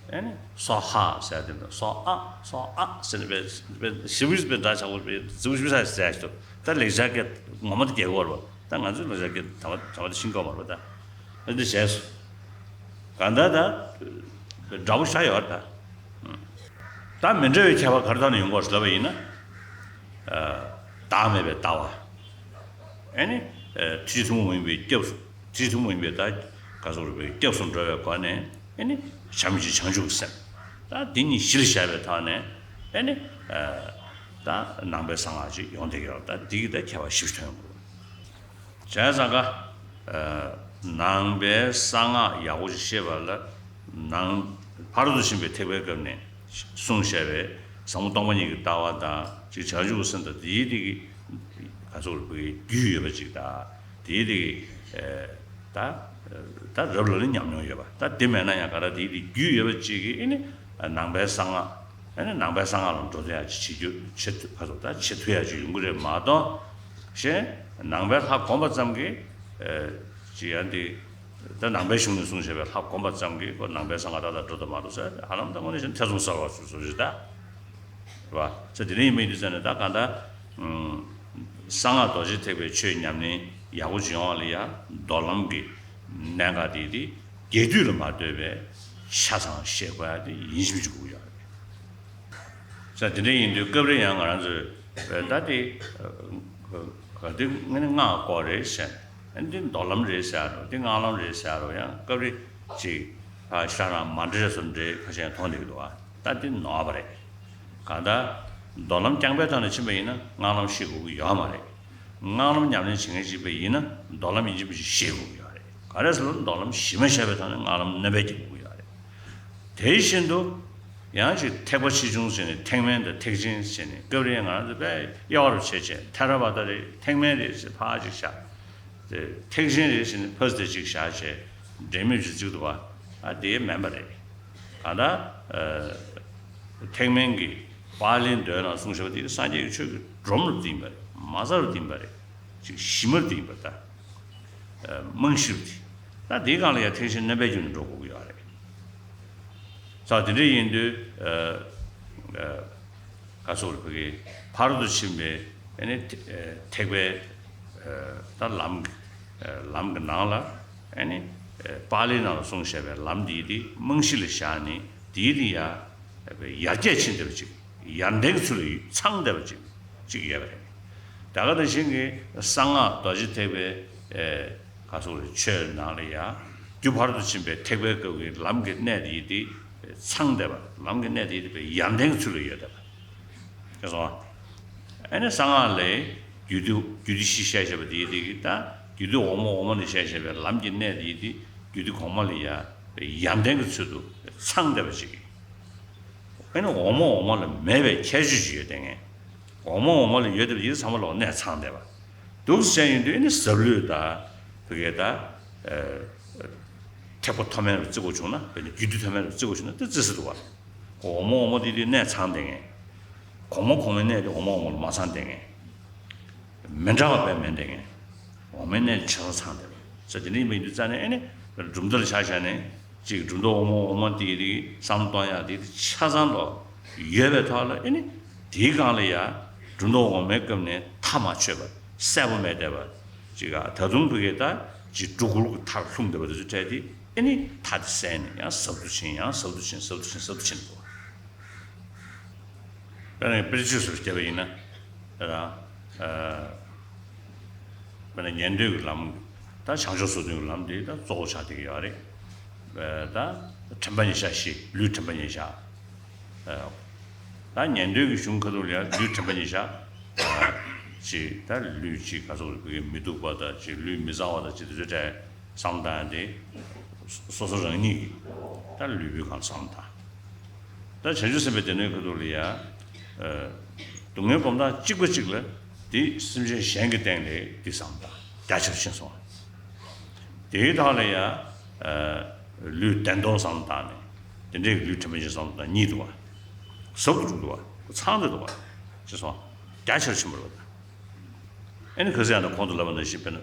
ཨེ་ནི་སྭཱ་ཧཱ་ཟེར་དེ་འདྲ་སྭཱ་ཨ་སྭཱ་ཨ་ཟེར་ནས་པའི་པའི་ཞི་བའི་པའི་སྒྲ་ཆགས་པོ་པའི་རྫི་བོ་ཞི་བའི་ས་ཟེར་ཞིག་ད་ལེགས་སྦྱར་སྐད་ངོ་མ་དེ་རྒྱལ་གོ་བ་རེད་པ། ད་ང་ཚོའི་ལེགས་སྦྱར་སྐད་དྲ་བ་དྲ་བ་དེ་ཤེས་གོ་མ་རེད་པ། ད་འདི་བྱས་སོང་། གང་ལྟར་ད་འདྲ་པོ་བཞག་ཡོད་རེད་ད། ད་མི་འདྲ་བའི་ཁྱད་པར་ག་རེ་ཐོག་ནས་ཡོང་གོ་ཟེར་ལབ་པ་ཡིན་ན། བདག་མེད་པའི་ལྟ་བ། ཨེ་ནི། ཐུགས་རྗེ་ཐུན་མོང་མ་ཡིན་པའི་སྐྱབས་སུ། ཐུགས་རྗེ་ཐུན་མོང་མ་ཡིན་པའི་ད་ག་ཟེར་བའི་སྐྱབས་སུ་འགྲོ་བའི་སྒོ་ནས་ཨེ་ནི། བྱམས་ཤིང་བྱང་ཆུབ་ཀྱི་སེམས། ད་འདི་གཉིས་གཞི་ལ་བཞག་པའི་ཐོག་ནས་ཨེ་ནི། ད་ནང་པའི་གསང་སྔགས་ཅིག་ཡོང་བསྡད་ཀྱི་ཡོད་ད། འདི་གི་ད་ཁྱད་པར་ཞིབ་ཐོན་དགོས། བྱས་ཙང་ཀ་ནང་པའི་གསང་སྔགས་ཡག་པོ་ཞིག་ཤེས་པ་ལ་ནང་ཕ་རོལ་ཏུ་ཕྱིན་པའི་ཐེག་པའི་སྐབས་ནས་གསུངས་བཞག་པའི་ཟབ་མོ་སྟོང་པ་ཉིད་ཀྱི་ལྟ་བ་དང་ཅིག་བྱང་ཆུབ་ཀྱི་སེམས་དང་དེའི་དེ་གི་ག་ཚོད་རེད་པའི་རྒྱུས་ཡོད་པ་ཅིག་དང་དེའི་དེ་གི་ད་ད་རབ་ལ་ནི་ཉམས་མྱོང་ཡོད་པ་ད་དེ་མེད་ན་ཡང་ག་ར་དེའི་དེ་རྒྱུས་ཡོད་པ་ཅིག་གི་ཨེ་ནི་ནང་པའི་གསང་སྔགས། ཨ་ནི་ནང་པའི་གསང་སྔགས་ལ་འགྲོ་ཐུབ་ཡག་ཅིག་བྱེད་རྒྱུ་བྱེད་ཐུབ་ཕ་ཚོ་ད་བྱེད་ཐུབ་ཡག་ཅིག་ཡོང་གི་རེད་མ་གཏོགས། གཞན་ནང་པའི་ལྷ་བསྒོམ་པ་ཙམ་གྱིས་ཅིག་ཡང་འདི་ད་ནང་པའི་གཞུང་ནས་གསུངས་བཞག་པའི་ལྷ་བསྒོམ་པ་ཙམ་གྱིས་ཁོ་ནང་པའི་གསང་སྔགས་ཏག་ཏག་འགྲོ་ཐུབ་མ་འགྲོ་ཟེར་ཧ་ལམ་ད་དངོས་གནས་བྱས་ན་ཐེ་ཚོམ་ཟ་བ་སོ་སོ་རེད་ད། རེད་བ། ཚེ་འདི་ནས་ཡིན་མིན་འདི་ཟེར་ནས་ད་གང་ལྟར་གསང་སྔགས་རྡོ་རྗེ་ཐེག་པའི་ཆོས་ཉམས་ལེན་ཡག་པོ་ཅིག་ཡོང་བ་ལ་ཡ་མདོ་ལམ་གྱི་གནད་འགག་དེ་དེ་རྒྱས་བསྡུས་ལ་མ་ལྟོས་པའི་ཆ་ཚང་ཤེས་དགོས་ཡ་དེ་ཡིན་གཅིག་མིན་གཅིག་དགོས་ཀྱི་ཡོད་རེད། ས་དེ་འདྲ་ཡིན་དུས་སྐབས་རེ་ཡང་ང་རང་ཚོས་ད་དེ་ག་དེ་ངས་ནི་སྔགས་སྐོར་རེད་ཟེར་ནས་འདི་མདོ་ལམ་རེད་ཟེར་རོ་འདི་སྔགས་ལམ་རེད་ཟེར་རོ་ཡང་སྐབས་རེ་ཅིག་ཕ་ཤ་རང་མ་འདྲེས་སོ་འདྲེས་ཁ་ཤས་མཐོང་བསྡད་ཀྱི་འདུག་ཨ། ད་འདི་ནོར་བ་རེད། གང་ལྟར་མདོ་ལམ་རྐྱང་པའི་ཐོག་ནས་ཕྱིན་པ་ཡིན་ན་སྔགས་ལམ་ཤེས་དགོས་ཀྱི་ཡོད་མ་རེད། སྔགས་ལམ་ཉམས་ལེན་བྱེད་མཁན་ཞིག་པ་ཡིན་ན་མདོ་ལམ་ཡིན་གཅིག་མིན་གཅིག་ཤེས་དགོས་ཀྱི་ཡོད་རེད། ག་རེ་ཟེར་ན་མདོ་ལམ་གཞི་མ་བཞག་པའི་ཐོག་ནས་སྔགས་ལམ་སྣོན་པ་སྐྱེལ་དགོས་ཀྱི་ཡོད་རེད། དེ་བཞིན་དུ་ཡང་ཅིག་ཐེག་པ་ཆེ་ཆུང་ཟེར་ནས་ཐེག་དམན་དང་ཐེག་ཆེན་ཟེར་ནས་སྐབས་རེ་ང་རང་ཚོ་དཔེ་གཡའ་བ་རུ་བྱས་བྱས་ཐེ་ར་བ་ད་རེད་ཐེག་དམན་རེད་ཟེར་ཕར་ཅིག་བཞག་དེ་ཐེག་ཆེན་རེད་ཟེར་ནས་ཕར་ཚུར་ཅིག་བཞག་བྱས་འབྲེལ་མོལ་ཅིག་བརྩི་གི་འདུག་བ། ཨ་དེ་མིན་པ་རེད། གང་ལྟར་ཐེག་དམན་གྱི་པཱ་ལིའི་མདོའི་ནང་གསུངས་བཞག་པ་དེ་སངས་རྒྱས་ཀྱི་ཆོས་ཀྱི་སྒྲོམ་རུ་བསྟན་པ་རེད། མ་རྩ་རུ་བསྟན་པ་རེད། ཅིག་གཞི་མ་རུ་བསྟན་པ་ད། རྨང་གཞི་རུ་བསྟན། ད་དེའི་སྒང་ལ་ཡང་ཐེག་ཆེན་རྣམ་པའི་རྒྱུ་ནས་འགྲོ་དགོས་ཀྱི་ཡོད་རེད། ས་དེ་འདྲ་ཡིན་དུས་ག་ཚོད་རེད་ཕ་གི་ཕ་རོལ་ཏུ་ཕྱིན་པའི་ཨ་ནི་ཐེག་པའི་ད་ལམ་ལམ་གྱི་ནང་ལ་ཨ་ནི་པཱ་ལིའི་ནང་ལ་གསུངས་བཞག་པའི་ལམ་འདིའི་དེ་རྨང་གཞི་ལ་བཞག་ནས་དེའི་དེ་ཡ་ཡར་རྒྱས་ཕྱིན་བསྡད་པ་ཅིག་ཡར་ལྡན་གྱི་ཚུལ་ལ་ཚང་བསྡད་པ་ཅིག་ཅིག་ཡོད་པ་རེད། ད་ག་ནང་བཞིན་གྱི་གསང་སྔགས་རྡོ་རྗེ་ཐེག་པའི་ག་ཚོད་རེད་ཆོས་ནང་ལ་ཡ་རྒྱུ་ཕ་རོལ་ཏུ་ཕྱིན་པའི་ཐེག་པའི་སྐབས་ཀྱི་ལམ་གྱི་གནད་དེ་ཡི་དེ་ཚང་བསྡད་པ་ལམ་གྱི་གནད་དེ་ཡི་དེ་ཡར་ལྡན་གྱི་ཚུལ་ལ་ཡོད་བསྡད་པ། ཤེས་སོང་ཨ། ཨ་ནི་གསང་སྔགས་ལས་རྒྱུད་སྡེ་རྒྱུད་སྡེ་བཞི་བཤད་བཞག་པ་དེ་ཡི་དེ་གི་ད་རྒྱུད་སྡེ་འོག་མ་འོག་མ་ནས་བཤད་བཞག་པའི་ལམ་གྱི་གནད་དེ་ཡི་དེ་རྒྱུད་སྡེ་གོང་མ་ལ་ཡ་ཡར་ལྡན་གྱི་ཚུལ་དུ་ཚང་བསྡད་པ་ཅིག་ཨ་ནི་འོག་མ་འོག་མ་ལ་མེད་པའི་ཁྱད་ཆོས་ཅིག་ཡོད་བསྡད་མཁན། འོག་མ་འོག་མ་ལ་ཡོད་བསྡད་པ་ཡིན་ཚང་མ་ལོག་གནས་ཚང་བསྡད་པ། འདུག་སེ་ཡིན་དུས་ཨ་ནི་ཟབ་ལུས་དང་བོད་སྐད་དང་། ཐེག་པ་མཐོ་དམན་རུ་བརྩི་དགོས་བྱུང་ན་བོད་ནི་རྒྱུད་སྡེ་མཐོ་དམན་རུ་བརྩི་དགོས་བྱུང་ན་དེ་བརྩི་སྲིད་འདུག་བ། འོག་མ་འོག་མ་དེ་དུས་གནས་ཚང་བསྡད་མཁན། གོང་མ་གོང་མའི་གནས་དེ་འོག་མ་འོག་མ་ལ་མ་ཚང་བསྡད་མཁན། མི་འདྲ་བ་དཔེ་མེད་བསྡད་མཁན། འོག་མའི་གནས་དེ་ཆ་ཚང་ཚང་བསྡད་པ། ས་དེ་འདྲ་ཡིན་པ་ཡིན་དུས་རྩ་ནས་ཨ་ནི་གྲུབ་མཐའ་ལ་ཆ་བཞག་ནས། གཅིག་གྲུབ་མཐའ་འོག་མ་འོག་མ་དེ་རིགས་བསམ་བློ་གཏོང་ཡག་དེ་ཆ་ཚང་ལོ་ཡོད་པའི་ཐོག་ལ་ཨེ་ནི་དེའི་སྒང་ལ་ཡ་གྲུབ་མཐའ་འོག་མའི་སྐབས་ནས་མཐའ་མ་ཆོད་པ་གསལ་པོ་མེད་བསྡད་པ་ཅིག་ག་ད་དུང་བོད་སྐད་ད་ཅིག་སྒྲོ་གུར་གྱི་མཐར་ལྷུང་བསྡད་པ་དེ་ཚོ་འཕྲད་དེ་ཨེ་ནི་མཐའ་དེ་གསལ་ནས་ཡང་ཟབ་ཏུ་ཕྱིན་ཡང་ཟབ་ཏུ་ཕྱིན་ཟབ་ཏུ་ཕྱིན་ཟབ་ཏུ་ཕྱིན་འདུག་དཔེར་ན་དཔེར་བརྗོད་སུ་བརྒྱབ་པ་ཡིན་ན་དེ་རང་། དཔེར་ན་ཉན་ཐོས་ཀྱི་ལམ། ད་ ད་བྱང་ཕྱོགས་སོ་བདུན་གྱི་ལམ་དེ་ད་གཙོ་བོ་ཆགས་བསྡད་ཀྱི་ཡོད་རེད། ད་དྲན་པ་ཉེར་བཞག་བཞི། ལུས་དྲན་པ་ཉེར་བཞག་ད་ཉན་ཐོས་ཀྱི་གཞུང་ཁ་ཐུག་ལ་ཡང་ལུས་དྲན་པ་ཉེར་བཞག་ཅིག་ད་ལུས་ཅིག་ག་ཚོད་བོད་སྐད་མི་སྡུག་པ་དང་ཅིག་ལུས་མི་གཙང་བ་དང་ཅིག་དེ་ཚོའི་གྲས་བསམ་བཏང་ཡ་དེ་སོ་སོ་རང་ཉིད་ཀྱི་ད་ལུས་པོའི་སྒང་བསམ་བཏང་། ད་བྱང་ཆུབ་སེམས་དཔའི་སྡེ་སྣོད་ཁ་ཐུག་ལ་ཡ། སྡུག་བསྔལ་སྒོམ་སྟངས་གཅིག་པ་གཅིག་ལ་དེ་སེམས་ཅན་གཞན་གྱི་སྟེང་ལས་དེ་བསམ་བཏང་རྒྱ་ཆེར་ཕྱིན་སོང་བ། དེའི་ཐོག་ལ་ཡ། ལུས་བདེན་སྟོང་བསམ་བཏང་ནས་དེ་འདྲའི་ལུས་དྲན་པ་ཉེར་བཞག་བསམ་བཏང་གཉིས་འདུག་བ། ཟབ་ཏུ་གྲུབ་འདུག་བ། ཚང་སྟེ་འདུག་བ། ཅེས་སོང་རྒྱ་ཆེར་ཕྱིན་པ་རེད་བ། ཨ་ནི་ཁ་སང་ཡང་ད་གོང་དུ་ལབ་པ་ནང་བཞིན་དཔེར་ན།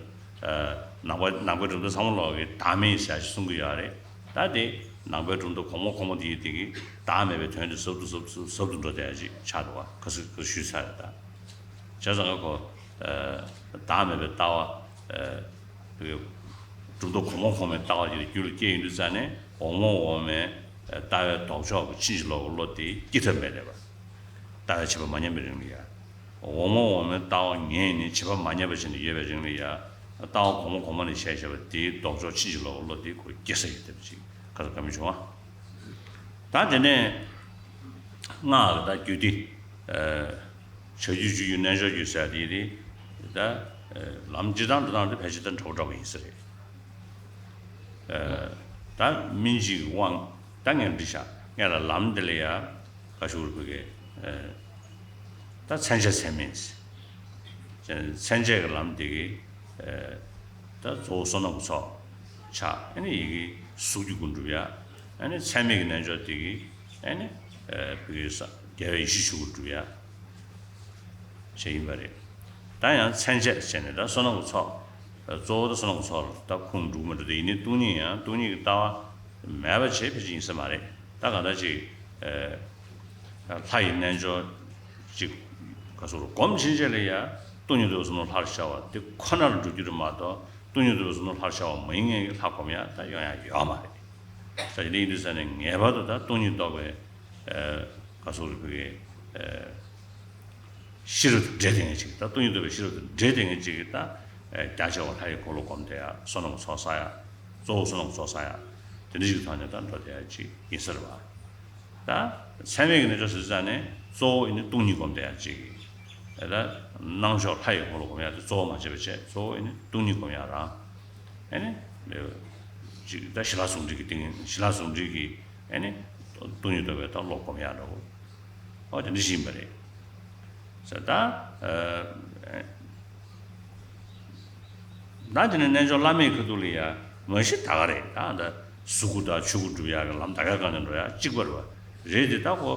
ནང་པ་ནང་པའི་གྲུབ་མཐའ་ཚང་མ་ལོག་གི་བདག་མེད་ཟེར་ཞིག་གསུང་གི་ཡོད་རེད། ད་དེ་ནང་པའི་གྲུབ་མཐའ་གོང་མ་གོང་མ་དེ་ཡི་དེ་གི་བདག་མེད་པའི་དོན་དེ་ཟབ་ཏུ་ཟབ་ཏུ་ཟབ་ཏུ་འགྲོ་བསྡད་ཡ་ཅིག་ཆགས་འདུག་བ། ཁ་སང་ཁ་སང་ཞུས་ཚར་རེད་ད། བྱས་ཙང་ཁོ། བདག་མེད་པའི་ལྟ་བ། གྲུབ་མཐའ་གོང་མ་གོང་མའི་ལྟ་བ་ཅིག་རྒྱུད་ལ་སྐྱེས་ཡོང་དུས་ཙང་ནས་འོག་མ་འོག་མའི་ལྟ་བའི་ལྡོག་ཕྱོགས་ཀྱི་ཕྱིན་ཅི་ལོག་གི་བློ་དེ་སྐྱེ་ཐབས་མེད་བསྡད་པ། ལྟ་བའི་བྱེད་པ་མ་ཉམས་པའི་རིང་ལ་ཡ། འོག་མ་འོག་མའི་ལྟ་བ་ངེས་ནས་བྱེད་པ་མ་ཉམས་པ་བྱས་ནས་ཡོད་པའི་རིང་ལ་ཡ། ལྟ་བ་གོང་མ་གོང་མ་ནས་བཤད་བྱས་པ་དེའི་ལྡོག་ཕྱོགས་ཕྱིན་ཅི་ལོག་གི་བློ་དེ་ཁོ་སྐྱེ་ས་ཡོད་བསྡད་པ་ཅིག་ག་ཚོད་ག་མི་བྱུང་བ། ད་དེ་ནས་སྔགས་ཀྱི་ད་རྒྱུད་སྡེ། བྱ་རྒྱུད་སྤྱོད་རྒྱུད་རྣལ་འབྱོར་རྒྱུད་ཟེར་དེ་དེ། ད་ལམ་སྤྱི་དང་འགྲོ་སྟངས་དེ་ཕལ་ཆེར་ད་འདྲ་པོ་འདྲ་པོ་ཡིན་ས་རེད། ད་སྨིན་བྱེད་ཀྱི་དབང་ད་ངས་འདི་བཞག་ངས་ལ་ལམ་འདི་ལ་ཡ་ག་ཞུ་རུ་བུ་གེ། ད་མཚན་བཅས་ཚད་མིན། མཚན་བཅས་ཀྱི་ལམ་འདི་གི་ད་གཙོ་བོ་བསོད་ནམས་ཀྱི་ཚོགས་ཆགས། ཨ་ནི་ཡི་གེ་གཟུགས་ཀྱི་སྒོ་འགྲུབ་ཡ། ཨ་ནི་ཚད་མེད་ཀྱི་རྣལ་འབྱོར་འདི་གི་ཨ་ནི་བུ་གེ་ས་རྒྱལ་བའི་ཡེ་ཤེས་ཆོས་སྐུ་འགྲུབ་ཡ། ཞེས་ཡིན་པ་རེད། ད་ཡང་མཚན་བཅས་བྱས་ནས་ད་བསོད་ནམས་ཀྱི་ཚོགས། གཙོ་བོ་ད་བསོད་ནམས་ཀྱི་ཚོགས་ལ་ད་ཁུངས་འགྲོ་གི་མི་འགྲོ། དེ་ཡིན་ནའི་སྟོང་ཉིད་ཡང་སྟོང་ཉིད་ཀྱི་ལྟ་བ་མེད་པ་བྱས་ཕལ་ཆེར་ཡིན་ས་མ་རེད། ད་གང་ལྟར་ཅིག་ལྷ་ཡི་རྣལ་འབྱོར་ཅིག་ག་སོགས་སྒོམ་ཕྱིན་ཆད་ལ་ཡང་སྟོང་ཉིད་རྟོགས་པའི་བསམ་བློ་ལྷར་ཤར་བ་དེ་ཁོ་ན་ལ་འགྲོ་རྒྱུ་རེད་མ་གཏོགས། སྟོང་ཉིད་རྟོགས་པའི་བསམ་བློ་ལྷར་ཤར་བ་མ་ཡིན་མཁན་གྱི་ལྷ་སྒོམ་ཡ་ད་ཡོང་ཡ་ཡོད་མ་རེད། ད་དེ་འདྲ་ཡིན་དུས་ཙང་ནས་ངེས་པར་དུ་ད་སྟོང་ཉིད་རྟོགས་པའི་ག་སོགས་རེད་བུ་གེ། ཤེས་རབ་དང་འབྲེལ་བསྡད་མཁན་ཅིག་ད་སྟོང་ཉིད་རྟོགས་པའི་ཤེས་རབ་དང་འབྲེལ་བསྡད་མཁན་ཅིག་གིས་ད་རྒྱ་ཆེ་བ་ལྷ་ཡི་འཁོར་ལོ་སྒོམ་བསྡད་ཡ། བསོད་ནམས་ཀྱི་ཚོགས་བསགས་ཡ། གཙོ་བོ་བསོད་ནམས་ཀྱི་ཚོགས་བསགས་ཡ། དེ་འདྲ་ཞིག་ཐོག་ནས་ད་འགྲོ་བསྡད་ཡ་ཅིག་ཡིན་ས་རེད་བ། ད་ཚད་མེད་ཀྱི་རྣལ་འབྱོར་ཟེར་ཙང་ནས་གཙོ་བོ་ཡིན་ནི་སྟོང་ཉིད་སྒོམ་བསྡད་ཡ་ཅིག་ད་སྣང་ཕྱོགས་ལྷ་ཡི་འཁོར་ལོ་སྒོམ་ཡ་དེ་གཙོ་བོ་མ་བྱས་པ་བྱས། གཙོ་བོ་ཡིན་ནི་སྟོང་ཉིད་སྒོམ་ཡ་རང་། ཨེ་ནི། ཅིག་ད་ཞི་ལྷག་ཟུང་འབྲེལ་གྱི་སྟེང་ཞི་ལྷག་ཟུང་འབྲེལ་གྱི་ཨེ་ནི། སྟོང་ཉིད་རྟོགས་པའི་ད་བློ་སྒོམ་ཡག་འདྲ་བོ། ཨོ་དེ་འདྲ་ཞིག་ཡིན་པ་རེད། ཟེར་ད། ད་དེ་ནས་རྣལ་འབྱོར་བླ་མེད་ཁ་ཐུག་ལ་ཡ་མ་གཞི་ད་ག་རེད། ད་ད་གཟུགས་སྐུ་དང་ཆོས་སྐུ་སྒྲུབ་ཡག་གི་ལམ་ད་ག་གང་ནས་འགྲོ་ཡག་གཅིག་པ་རེད་བ། རེད་དེ་ད་ཁོ་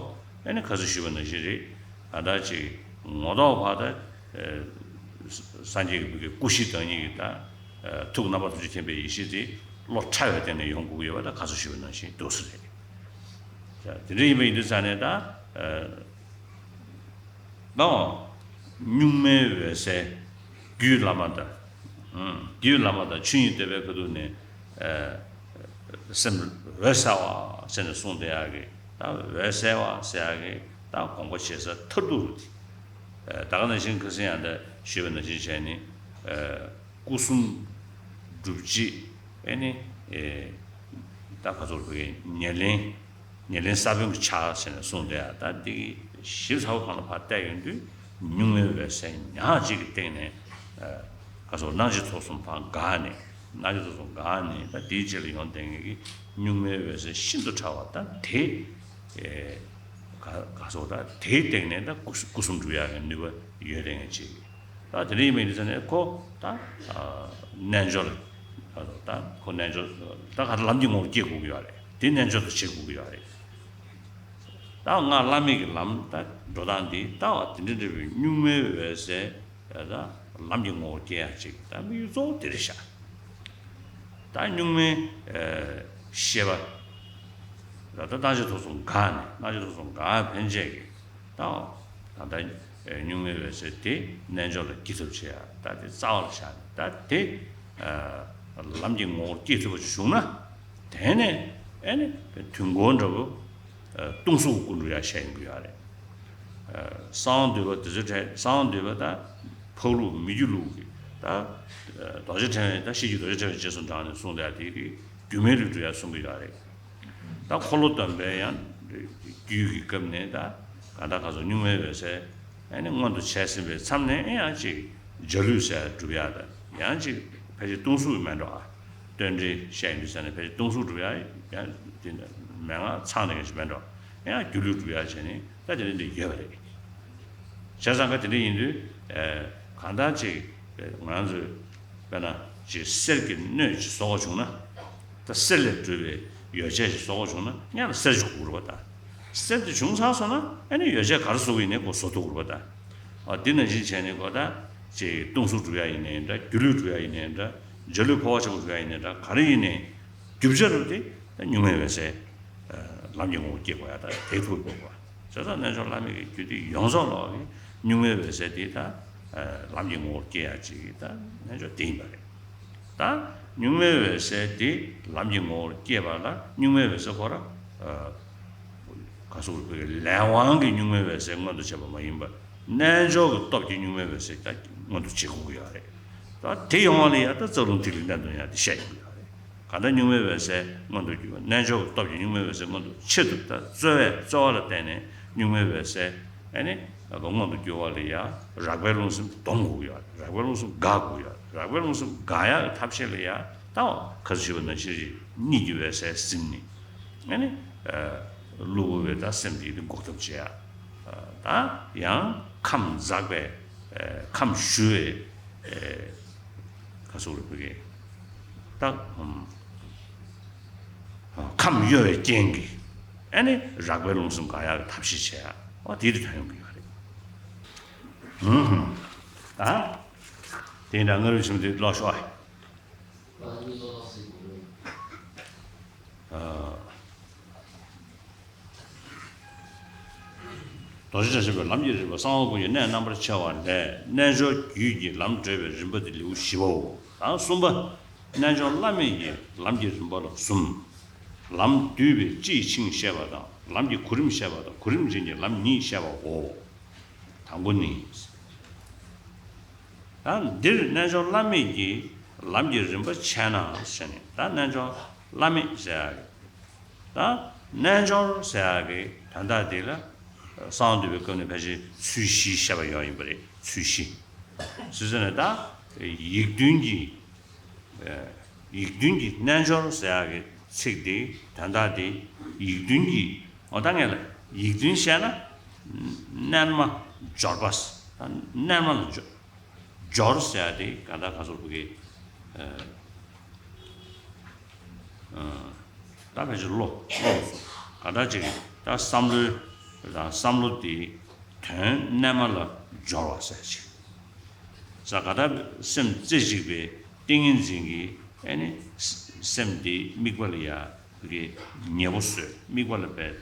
ཨེ་ནི་ཁ་སང་ཞུས་པ་ནང་བཞིན་རེད། ད་ད་ཅིག་ངོ་ཐོག་ཕར་ད། སངས་རྒྱས་ཀྱི་བུ་གའི་སྐུ་བཞི་བདག་ཉིད་ཀྱི་ད། ཐུགས་རྣམ་པར་ཐམས་ཅད་མཁྱེན་པའི་ཡེ་ཤེས་དེ་བློ་ཕྲ་བའི་སྟེང་ནས་ཡོང་དགོས་ཀྱི་ཡོད་པ་ད་ག་ཚོད་ཞུས་པ་ནང་བཞིན་འདུག་ས་རེད། ད་དེ་འདྲ་ཡིན་པ་ཡིན་དུས་ཙང་ནས་ད། ད་གཉུག་མའི་འོད་གསལ་རྒྱུད་བླ་མ་དང་། རྒྱུད་བླ་མ་དང་ཆོས་ཉིད་བསྟོད་པའི་ཁ་ཐུག་ནས། སེམས་འོད་གསལ་བ་ཟེར་ནས་གསུངས་བསྡད་ཡག་གི་ད་འོད་གསལ་བ་ཟེར་ཡག་གི་ད་དགོངས་པ་ཞེ་ས་མཐར་ཐུག་རུ་དེ། ད་ག་ནང་བཞིན་ཁ་སང་ཡང་ད་ཞུས་པ་ནང་བཞིན་བྱས་ནས། སྐུ་གསུམ་སྒྲུབ་བྱེད་ཨེ་ནི། ད་ག་ཚོད་བོད་ཀྱི་ཉེར་ལེན། ཉེར་ལེན་ས་བོན་གྱི་ཆ་ཟེར་ནས་གསུངས་བསྡད་ཡ། ད་འདི་གི་ཞིབ་ཚགས་པོ་གང་ལ་ཕར་བལྟས་ཡོང་དུས་གཉུག་མའི་འོད་གསལ་ཉག་གཅིག་གི་སྟེང་ནས། ག་ཚོད་སྣང་མཆེད་ཚོགས་གསུམ་ཕར་འགགས་ནས། སྣང་མཆེད་ཚོགས་གསུམ་འགགས་ནས་ད་དེའི་རྗེས་ལ་ཡོང་བསྡད་མཁན་གྱི་གཉུག་མའི་འོད་གསལ་ཤིན་ཏུ་ཕྲ་བ་ད་དེ། ག་ག་སོགས་ད་དེའི་སྟེང་ནས་ད་སྐུ་སྐུ་གསུམ་འགྲུབ་ཡག་གི་ནུས་པ་ཡོད་དེ་ངས་བྱེད་ཀྱི། ད་དེ་འདྲ་ཡིན་པ་ཡིན་དུས་ཙང་ནས་ཁོ་ད་རྣལ་འབྱོར་ད་ཁོ་རྣལ་འབྱོར་ད་ག་ལམ་གྱི་ངོ་བོར་སྐྱེ་དགོས་ཀྱི་ཡོད་རེད། དེ་རྣལ་འབྱོར་དུ་བྱེད་དགོས་ཀྱི་ཡོད་རེད། ད་ང་བླ་མེད་ཀྱི་ལམ་ད་འགྲོ་སྟངས་འདི་ད་བ་དེ་འདྲ་འདྲ་བའི་གཉུག་མའི་འོད་གསལ། ད་ལམ་གྱི་ངོ་བོར་སྐྱེ་ཡག་ཅིག་ད་དམིགས་ཡུལ་གཙོ་བོ་དེ་རེད་ཤག་ད་གཉུག་མའི་ཤེས་པ། ད་ལྟ་སྣང་མཆེད་ཚོགས་གསུམ་འགགས་ནས་སྣང་མཆེད་ཚོགས་གསུམ་འགགས་ཕན་ཆད་ཀྱི་ད་ད་ལྟ་གཉུག་མའི་འོད་གསལ་དེ་རྣལ་འབྱོར་ལ་སྐྱེ་ཐབས་བྱེད་ཡག་ད་དེ་རྩ་བ་ལ་བཞག་ནས་ད་དེ་ལམ་གྱི་ངོ་བོར་སྐྱེ་ཐུབ་པ་ཞིག་བྱུང་ན། དེ་ནས་ཨེ་ནི་དུས་འཁོར་འདྲ་བོ། སྟོང་གཟུགས་སྐུ་འགྲུབ་ཡག་བཤད་ཡོང་གི་ཡོད་རེད། གསང་བ་འདུས་པ་དེ་ཚོའི་གྲས་གསང་བ་འདུས་པ་ད་འཕགས་ལུགས་མི་རྒྱུད་ལུགས་ཀྱི་ ད་རྡོ་རྗེ་ཕྲེང་བའི་ད་ཤེས་རྒྱུད་རྡོ་རྗེ་ཕྲེང་བའི་རྗེས་སུ་འབྲངས་ནས་གསུངས་ཏེ་དེ་དེ་རྒྱུ་མེད་ལུགས་སྒྲུབ་ཡ་གསུང་གི་ཡོད་རེད། ད་འཁོར་ལོ་སྡོམ་པའི་ཡང་རྒྱུད་ཀྱི་སྐབས་ནས་ད་གང་ལྟར་ག་ཚོད་གཉུག་མའི་འོད་གསལ་ཨ་ནི་མངོན་དུ་བྱས་ཟིན་པའི་མཚམས་ནས་ཡང་ཅིག་འཇའ་ལུས་ཟེར་སྒྲུབ་ཡ་ད་ཡང་ཅིག་ཕལ་ཆེར་སྟོང་གཟུགས་མེད་འགྲོ་ཨ། རྟེན་འབྲེལ་བཤད་ཡོང་དུས་ས་ནས་ཕལ་ཆེར་སྟོང་གཟུགས་སྒྲུབ་ཡ་ཡང་དེ་མན་ངག་ཚང་ནས་ཡང་ཅིག་མེད་འགྲོ། ཡང་སྒྱུ་ལུས་སྒྲུབ་ཡ་བྱས་ནས་ད་དེ་འདྲ་འདི་ཡོད་པ་རེད། བྱས་ཙང་ཀ་དེ་འདྲ་ཡིན་དུས་གང་ལྟར་ཅིག་ང་ཚོས་དཔེར་ན་ཅིག་གསེར་གྱི་སྣོད་ཅིག་བཟོ་དགོས་བྱུང་ན། ད་གསེར་ལས་གྲུབ་པའི་ཡོ་བྱད་ཅིག་བཟོ་དགོས་བྱུང་ན་སྔོན་ལ་གསེར་ཅིག་དགོས་རེད་པ། ད་གསེར་དེ་བྱུང་ཚར་སོང་ན་ཨ་ནི་ཡོ་བྱད་ག་རེ་བཟོ་དགོས་ཡིན་ནའི་ཁོ་བཟོ་ཐུབ་ཀྱི་རེད་པ། ད་འོ་དེ་ནང་བཞིན་བྱས་ནས་ཁོ་ད་ཅིག་སྟོང་གཟུགས་སྒྲུབ་ཡ་ཡིན་ནའི་འདྲ། སྒྱུ་ལུས་སྒྲུབ་ཡ་ཡིན་ནའི་འདྲ། འཇའ་ལུས་འཕོ་བ་ཆེན་པོ་སྒྲུབ་ཡ་ཡིན་ནའི་འདྲ། ག་རེ་ཡིན་ནའི་རྒྱུ་ཆ་རུ་དེ་ད་གཉུག་མའི་འོད་གསལ་ལམ་གྱི་ངོ་བོར་སྐྱེ་དགོས་ཡ་ད་དེ་ཐུག་དགོས་པ། བྱས་ཙང་རྣལ་འབྱོར་བླ་མེད་ཀྱི་རྒྱུད་སྡེ་ཡོངས་རྫོགས་ལོག་གི་གཉུག་མའི་འོད་གསལ་དེ་ད་ལམ་གྱི་ངོ་བོར་སྐྱེ་ཡ་ཅིག་ད་རྣལ་འབྱོར་དེ་ཡིན་པ་རེད། ད་གཉུག་མའི་འོད་གསལ་དེ་ལམ་གྱི་ངོ་བོར་སྐྱེས་པ་ལ་གཉུག་མའི་འོད་གསལ་ཁོ་ར་ག་སོགས་པའི་ལས་དབང་གི་གཉུག་མའི་འོད་གསལ་མངོན་དུ་བྱས་པ་མ་ཡིན་པར་རྣལ་འབྱོར་གྱི་སྟོབས་ཀྱིས་གཉུག་མའི་འོད་གསལ་ད་མངོན་དུ་བྱེད་དགོས་ཀྱི་ཡོད་རེད། ད་དེ་ཡོང་བ་ལ་ཡ་ད་རྩ་རླུང་ཐིག་ལེ་བརྟན་དུ་ཡང་དེ་བཤད་ཡོང་གི་ཡོད་རེད། གང་ལྟར་གཉུག་མའི་འོད་གསལ་མངོན་དུ་གྱུར་པ། རྣལ་འབྱོར་གྱི་སྟོབས་ཀྱིས་གཉུག་མའི་འོད་གསལ་མངོན་དུ་ཆེད་དུ་ད་རྩོལ་བས་རྩོལ་བ་ལ་བརྟེན་ནས་གཉུག་མའི་འོད་གསལ་ཨ་ནི་མངོན་དུ་གྱུར་བ་ལ་ཡ་རགས་པའི་རླུང་སེམས་སྡོམ་དགོས་ཀྱི་ཡོད་རེད། རགས་པའི་རླུང་སེམས་འགག་དགོས་ཀྱི་ཡོད་རེད། རགས་པའི་རླུང་སེམས་འགག་ཡག་གི་ཐབས་ཤེས་ལ་ཡ་ད་ཁ་ཚུ་ཞུས་པ་ནང་བཞིན་གཉིད་ཀྱི་འོད་གསལ་ཟིན་ནས་ཨ་ནི་གློ་བུར་བའི་ད་སེམས་དེ་འགུག་ཐབས་བྱེད་ཡ། ད་ཡང་ཁམས་འཛག་པའི་ཁམས་ཞུ་བའི་ག་སོགས་རེད་བུ་གེ་ད་ཁམས་གཡོ་བའི་རྐྱེན་གྱིས་ཨ་ནི་རགས་པའི་རླུང་སེམས་འགག་ཡག་གི་ཐབས་ཤེས་བྱེད་ཡ། འོ་དེ་དེ་ཐོན་ཡོང་གི་ཡོད་རེད། ད་དེ་འདྲ་སྔ་རོལ་ཆེན་མོ་དེ་ཀློག་ཤོག་ཨ། རྡོ་རྗེ་འཆང་ཆེན་པོའི་ལམ་གྱི་རིམ་པ་གསང་བ་ཀུན་གྱི་གནད་རྣམ་པར་ཕྱེ་བ་ལས་རྣལ་འབྱོར་རྒྱུད་ཀྱི་ལམ་བགྲོད་པའི་རིམ་པ་དེ་ལེའུ་བཞི་པའོ། དང་གསུམ་པ། རྣལ་འབྱོར་བླ་མེད་ཀྱི་ལམ་གྱི་རིམ་པ་ལ་གསུམ། ལམ་བསྡུས་པའི་སྤྱི་ཡི་ཆིངས་བཤད་པ་དང་ལམ་གྱི་གོ་རིམ་བཤད་པ་དང་གོ་རིམ་ཅན་གྱི་ལམ་ཉིད་བཤད་པའོ། དང་པོ་ནི། ད་འདིར་རྣལ་འབྱོར་བླ་མེད་ཀྱི་ལམ་གྱི་རིམ་པ་འཆད་ན་ཟེར་ནས་ད་རྣལ་འབྱོར་བླ་མེད་ཟེར་ཡག་གི་ད་རྣལ་འབྱོར་ཟེར་ཡག་གི་དོན་དག་འདི་ལ་གསང་བ་འདུས་པའི་སྐབས་ནས་ཕལ་ཆེར་ཚུལ་བཞི་བཤད་པ་ཡོད་ཡིན་པ་རེད། ཚུལ་བཞི། སུ་ཟེར་ན་ད་ཡིག་བདུན་གྱི་ཡིག་བདུན་གྱི་རྣལ་འབྱོར་ཟེར་ཡག་གི་ཚིག་འདི་དོན་དག་འདི་ཡིག་བདུན་གྱི་འོ་ད་ངས་ལ་ཡིག་བདུན་བཤད་ན་རྣལ་མ་འབྱོར་པ། རྣལ་མ་ལ་འབྱོར། སྦྱོར་ཟེར་ཡ་དེ་ག་ད་ག་ཚོད་བུ་གི་ད་ཕལ་ཆེར་བློ་བློ་ག་ད་ཅིག་ད་བསམ་བློའི་རང་བསམ་བློ་དེ་དོན་རྣལ་མ་ལ་སྦྱོར་བ་ཟེར་ཅིག་ས་ག་ད་སེམས་རྩེ་གཅིག་པའི་ཏིང་ངེ་འཛིན་གྱི་ཨེ་ནི་སེམས་དེ་དམིགས་པ་ལ་ཡ་བུ་གི་ཉེ་པོ་བཟོས་དམིགས་པ་ལ་བས་